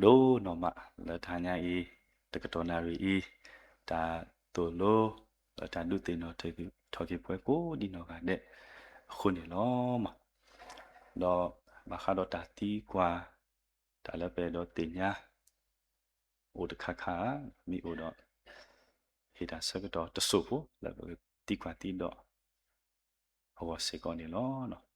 ဒိၣ်နီၢ်မး လၢတဟါညါအံၤ တကတီၢ်နၣ်ရံၣ်အံၤ တၢ်သိၣ်လိ လၢတၢ်ဒုးသ့ၣ်နီၣ်ထီၣ်က့ၤပှၤကိးဒံနီၢ်ဂၤဒဲးအဃိန့ၣ်လီၤ. ဒီးဘၣ်ဃးဒီးတၢ်သံကွၢ် တၢ်လၢပအဲၣ်ဒိးသ့ၣ်ညါ အိၣ်တခါခါဧါ, မ့ၢ်အိၣ်ဒီး ဟ့ၣ်တၢ်ဆၢကတီၢ်တစိၢ်ဖိ လၢပကသံကွၢ်သံဒိးအဂီၢ်စ့ၢ်ကီးန့ၣ်လီၤ.